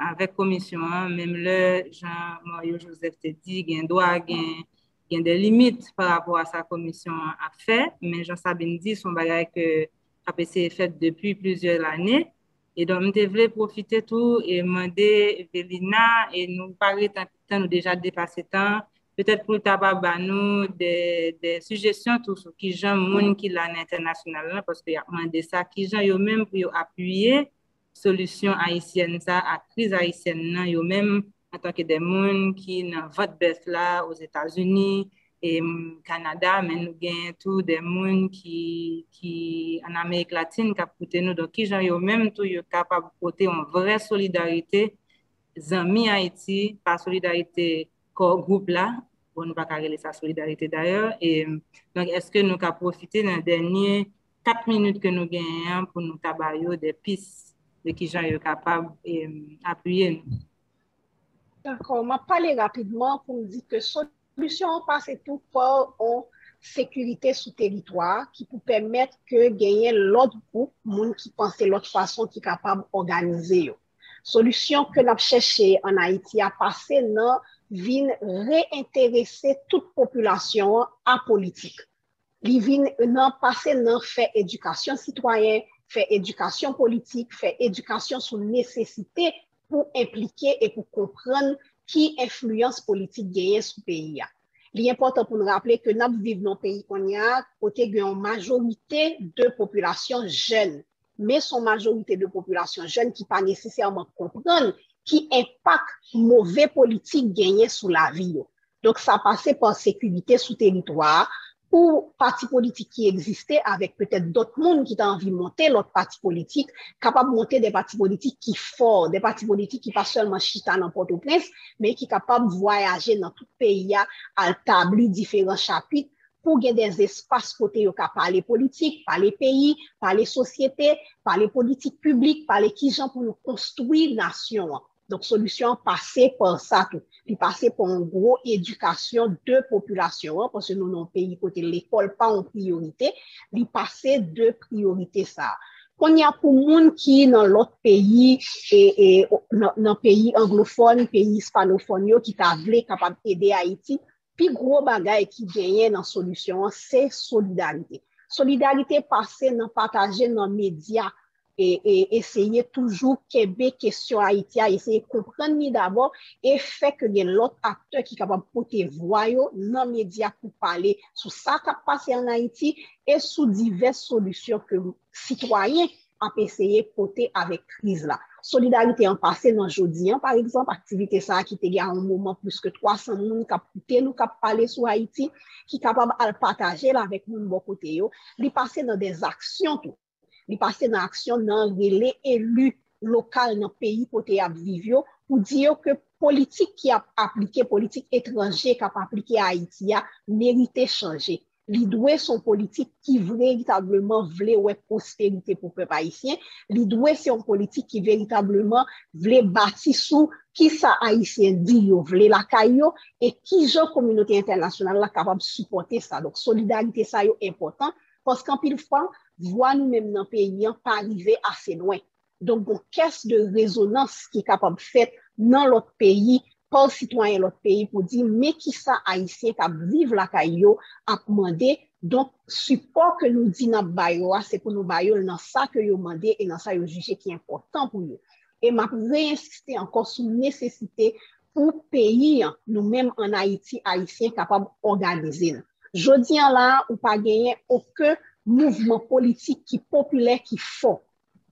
avèk komisyon an, menm lè jan Mario Joseph te di, gen dwa, gen, gen de limit pa rapò a sa komisyon an ap fè, men jan Sabine di, se yon bagay ke ap eseye fèt depi plizyè lane. E donk, m te vle pwofite tou e mande Velina, e nou pa ret anpil tan, nou deja depase tan, petèt pou l ta ba ba nou de, de sijesyon tou sou kijan moun ki la nan entènasyonal lan, paske y ap mande sa, kijan yo menm pou yo apiye solisyon ayisyèn sa a, kriz ayisyèn nan, yo menm antanke de moun ki nan vant bèf la, Ozetazini, e Kanada, men nou gen tou de moun ki, ki an Amerik Latin k ap koute nou. Donk, kijan yo menm tou yo kapab pote yon vrè solidarite, zanmi Ayiti, pa solidarite kò gwoup la, bon, nou pa ka rele sa solidarite dayè. E, donk, èske nou ka pwofite nan dènye kat minit ke nou genyen an pou nou ta ba yo de pis de kijan yo kapab e, apiye nou? Dakò, m ap pale rapidman pou m di ke solisyon an pase tou pa yon sekirite sou teritwa a ki pou pèmèt ke genyen lòt gwoup moun ki panse lòt fason ki kapab òganize yo. Solisyon ke n ap chèche ann Ayiti a pase nan vin reyenterese tout popilasyon an a politik. Li vin nan pase nan fè edikasyon sitwayen, fè edikasyon politik, fè edikasyon sou nesesite pou enplike e pou konprann ki enfliyans politik genyen sou peyi a. Li enpòtan pou n raple ke n ap viv nan yon peyi kounye a kote gen yon majorite de popilasyon jèn. Men se yon majorite de popilasyon jèn ki pa nesesèman konprann ki enpak move politik genyen sou lavi yo. Donk, sa pase pa sekirite sou teritwa a pou pati politik ki egziste avèk petèt dòt moun ki ta anvi monte lòt pati politik, kapab monte de pati politik ki fò, de pati politik ki pa sèlman chita nan Pòtoprens, men ki kapab vwayaje nan tout peyi a, al tabli diferan chapit pou gen de espas kote yo ka pale politik, pale peyi, pale sosyete, pale politik piblik, pale kijan pou nou konstwi nasyon an. Donk, solisyon an pase pa sa tou. Li pase pa yon gwo edikasyon de popilasyon an, paske nou nan yon peyi kote lekòl pa yon priyorite, li pase de priyorite sa a. Kounye a, pou moun ki nan lòt peyi, e, e, nan, nan peyi anglofòn, peyi ispanofòn yo, ki ta vle kapab ede Ayiti, pi gwo bagay ki genyen nan solisyon an, se solidarite. Solidarite pase nan pataje nan medya, e, e eseye toujou kenbe kesyon Ayiti a, eseye konprann li dabò, e fè ke gen lòt aktè ki kapab pote vwa yo nan medya pou pale sou sa k ap pase ann Ayiti e sou divès solisyon ke sitwayen ap eseye pote avèk kriz la. Solidarite an pase nan jodi an, pa egzanp, aktivite sa a ki te gen a yon moman plis ke twa san moun k ap koute nou, k ap pale sou Ayiti, ki kapab al pataje l avèk moun bò kote yo. Li pase nan de aksyon tou. Li pase nan aksyon nan rele eli lokal nan peyi kote y ap viv yo pou di yo ke politik ki ap aplike, politik etranje k ap aplike a Ayiti a merite chanje. Li dwe se yon politik ki veritableman vle wè pwosperite pou pèp ayisyen. Li dwe se yon politik ki veritableman vle bati sou kisa Ayisyen di yo vle lakay yo e kijan kominote entènasyonal la kapab sipòte sa. Donk, solidarite sa yo enpòtan paske anpil fwa, vwa nou menm nan peyi an pa rive ase lwen. Donk, gon kès de rezonans ki kapab fèt nan lòt peyi pa sitwayen lòt peyi pou di men kisa Ayisyen k ap viv lakay yo ap mande. Donk, sipò ke nou di n ap ba yo a, se pou nou ba yo l nan sa ke yo mande e nan sa yo jije ki enpòtan pou yo. E m ap reinsiste ankò sou nesesite pou peyi an, nou menm ann Ayiti, Ayisyen kapab òganize nou. Jodi an la a, ou pa genyen okenn mouvman politik ki popilè, ki fò.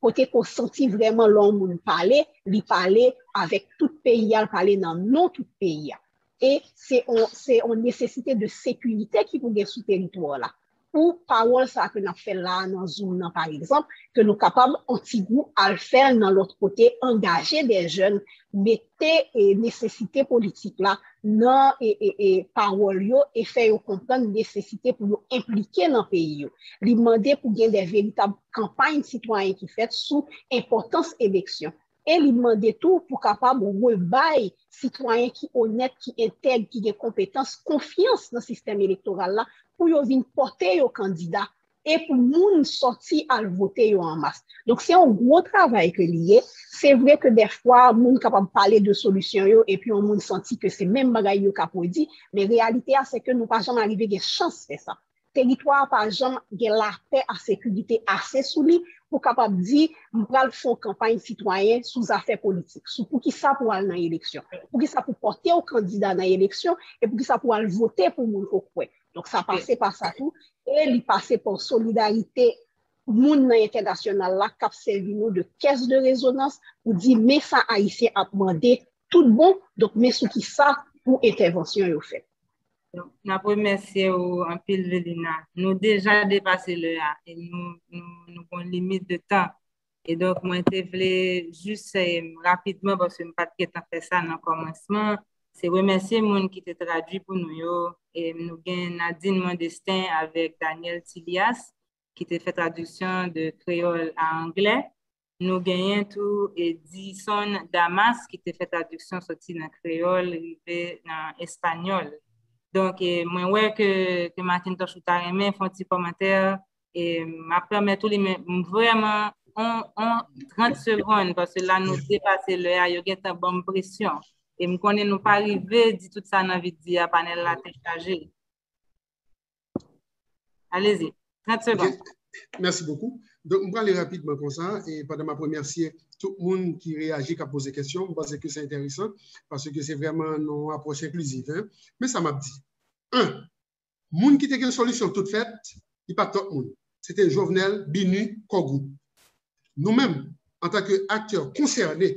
Kote ke w santi vrèman lè yon moun pale, li pale avèk tout peyi a, l pale nan non tout peyi a. E se yon, se yon nesesite de sekirite ki pou gen sou teritwa la. Pou pawòl sa ke n ap fè la a nan Zoom nan, pa egzanp, ke nou kapab yon ti gwoup al fè l nan lòt kote, angaje de jèn, mete e, nesesite politik la nan e, e, e, pawòl yo e fè yo konprann nesesite pou yo enplike nan peyi yo. Li mande pou gen de veritab kanpay sitwayen ki fèt sou enpòtans eleksyon. E li mande tou pou kapab rebay sitwayen ki onèt, ki entèg, ki gen konpetans, konfyans nan sistèm elektoral la pou yo vin pote yo kandida e pou moun sòti al vote yo an mas. Donk, se yon gwo travay ke li ye. Se vre ke dèfwa, moun kapab pale de solisyon yo, epi yon moun santi ke se menm bagay yo k ap redi, men reyalite a, se ke nou pa janm arive gen chans fè sa. Teritwa a pa janm gen lapè a sekirite ase sou li pou kapab di, m pral fè yon kanpay sitwayen sou zafè politik, sou poukisa pou al nan eleksyon, poukisa pou pote yon kandida nan eleksyon, e poukisa pou al vote pou moun ke w kwè. Donk, sa pase pa sa tou, e li pase pa solidarite moun nan entènasyonal la k ap sèvi nou de kès de rezonans pou di, men sa Ayisyen ap mande tout bon, donk, men sou ki sa pou entèvansyon yo fèt. Donk, n ap remèsye w anpil, Velina. Nou deja depase lè a e nou, nou, nou gen yon limit de tan. E donk, mwen te vle jis, eh, rapidman, paske m pa t gentan fè sa nan kòmansman, se remèsye moun ki te tradui pou nou yo. E nou gen Nadine Mondestin avèk Daniel Tilias, ki te fè tradiksyon de kreyòl a anglè. Nou genyen tou Edison Damas, ki te fè tradiksyon soti nan kreyòl rive nan espanyòl. Donk, eh, mwen wè ke, ke Macintosh ou ta renmen fè yon ti kòmantè, e m ap pèmèt ou li, men m vrèman, on, on trant segonn, paske la nou depase lè a, yo gentan ban m presyon. E m konnen nou pa rive di tout sa n anvi di a, panèl la te chaje. Allez-y, trant segonn. Mèsi bokou. Donk, m prale rapidman konsa, e pandan m ap remèsye tout moun ki reyaji, k ap poze kesyon, m panse ke se enteresan, paske se vrèman yon apwòch enkliziv. Hein? Men sa m ap di. En, moun ki te gen solisyon tout fèt, li pa t lòt moun. Se te Jovenel Binu Core Group. Nou menm, antanke aktè konsène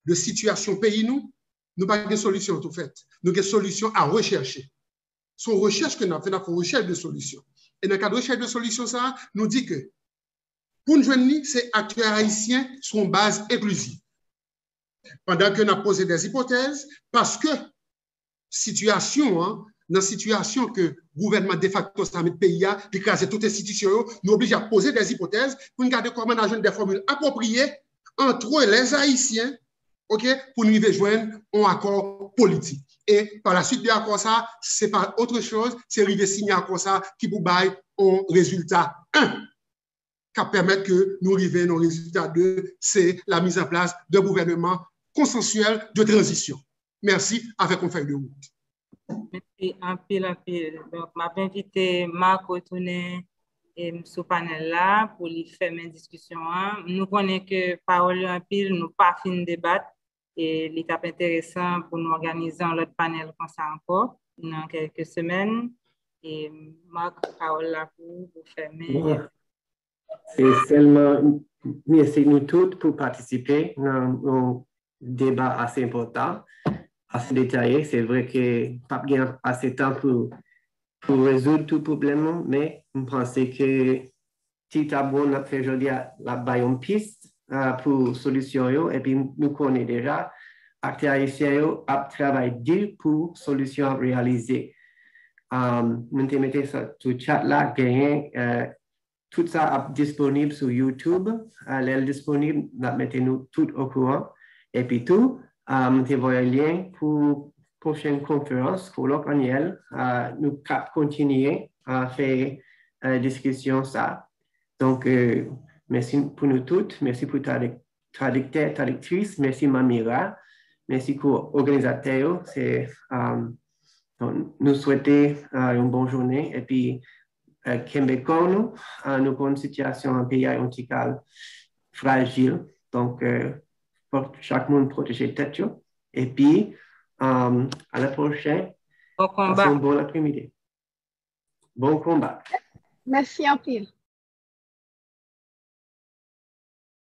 de sitiyasyon peyi nou, nou pa gen solisyon tout fèt. Nou gen solisyon a rechèche. Se yon rechèch ke n ap fè, n ap fè yon rechèch de solisyon. E nan kad rechèch de solisyon sa a, nou di ke pou n jwenn li, se aktè ayisyen sou yon baz enkliziv. Pandan ke n ap poze dè ipotèz, paske sitiyasyon an, nan sitiyasyon ke gouvènman defakto sa a met peyi a, li kraze tout enstitisyon yo, nou oblije ap poze dè ipotèz pou n gade kòman n a jwenn dè fòmil apwopriye antre lèzayisyen, oke, pou n rive jwenn yon akò politik. E pa la suite de akò sa, se pa otre choz, se rive siyen akò sa ki pou bay yon rezilta en, k ap pèmèt ke nou rive nan rezilta de, se la mise en place d'un gouvernement consensuel de transition. Mèsi, avèk yon fèy de wout. Mèsi anpil, anpil. Donk, m ap envite Marc retounen, em, sou panèl la pou li fèmen diskisyon an. Nou konnen ke pawòl yo anpil, nou pa fin debat, e li t ap enteresan pou nou òganize yon lòt panèl konsa ankò nan kèlke semèn. E Marc, pawòl la pou ou, pou fèmen. Se sèlman mèsi nou tout pou patisipe nan yon deba ase enpòtan, ase detaye. Se vre ke p ap gen ase tan pou, pou rezoud tout pwoblèm nan, men m panse ke ti tab wonn n ap fè jodi a, l ap bay yon pis, ah, pou solisyon yo, epi nou konnen deja, aktè ayisyen yo ap travay di pou solisyon ap reyalize. Um, mwen te mete sa sou chat la, genyen, eh, tout sa ap disponib sou YouTube. Ah, lè l disponib, n ap mete nou tout okouran. Epi tou, ah, mwen te voye lyen pou pwochen konferans, kolòk anyèl, ah, nou k ap kontinye, ah, fè, eh, diskisyon sa. Donk, eh, mèsi pou nou tout, mèsi pou tradik-, tradiktè, tradiktris, mèsi Mamira, Mèsi pou òganizatè yo. Se, um, donk, nou swete uh, yon bon jounen epi uh, kenbe kò nou. Uh, nou konn sitiyasyon an peyi a yon ti kal frajil. Donk, uh, fòk chak moun pwoteje tèt yo. Epi, um, a la pwochèn. Bon konba. Yon bon apremidi. Bon konba. Mèsi anpil.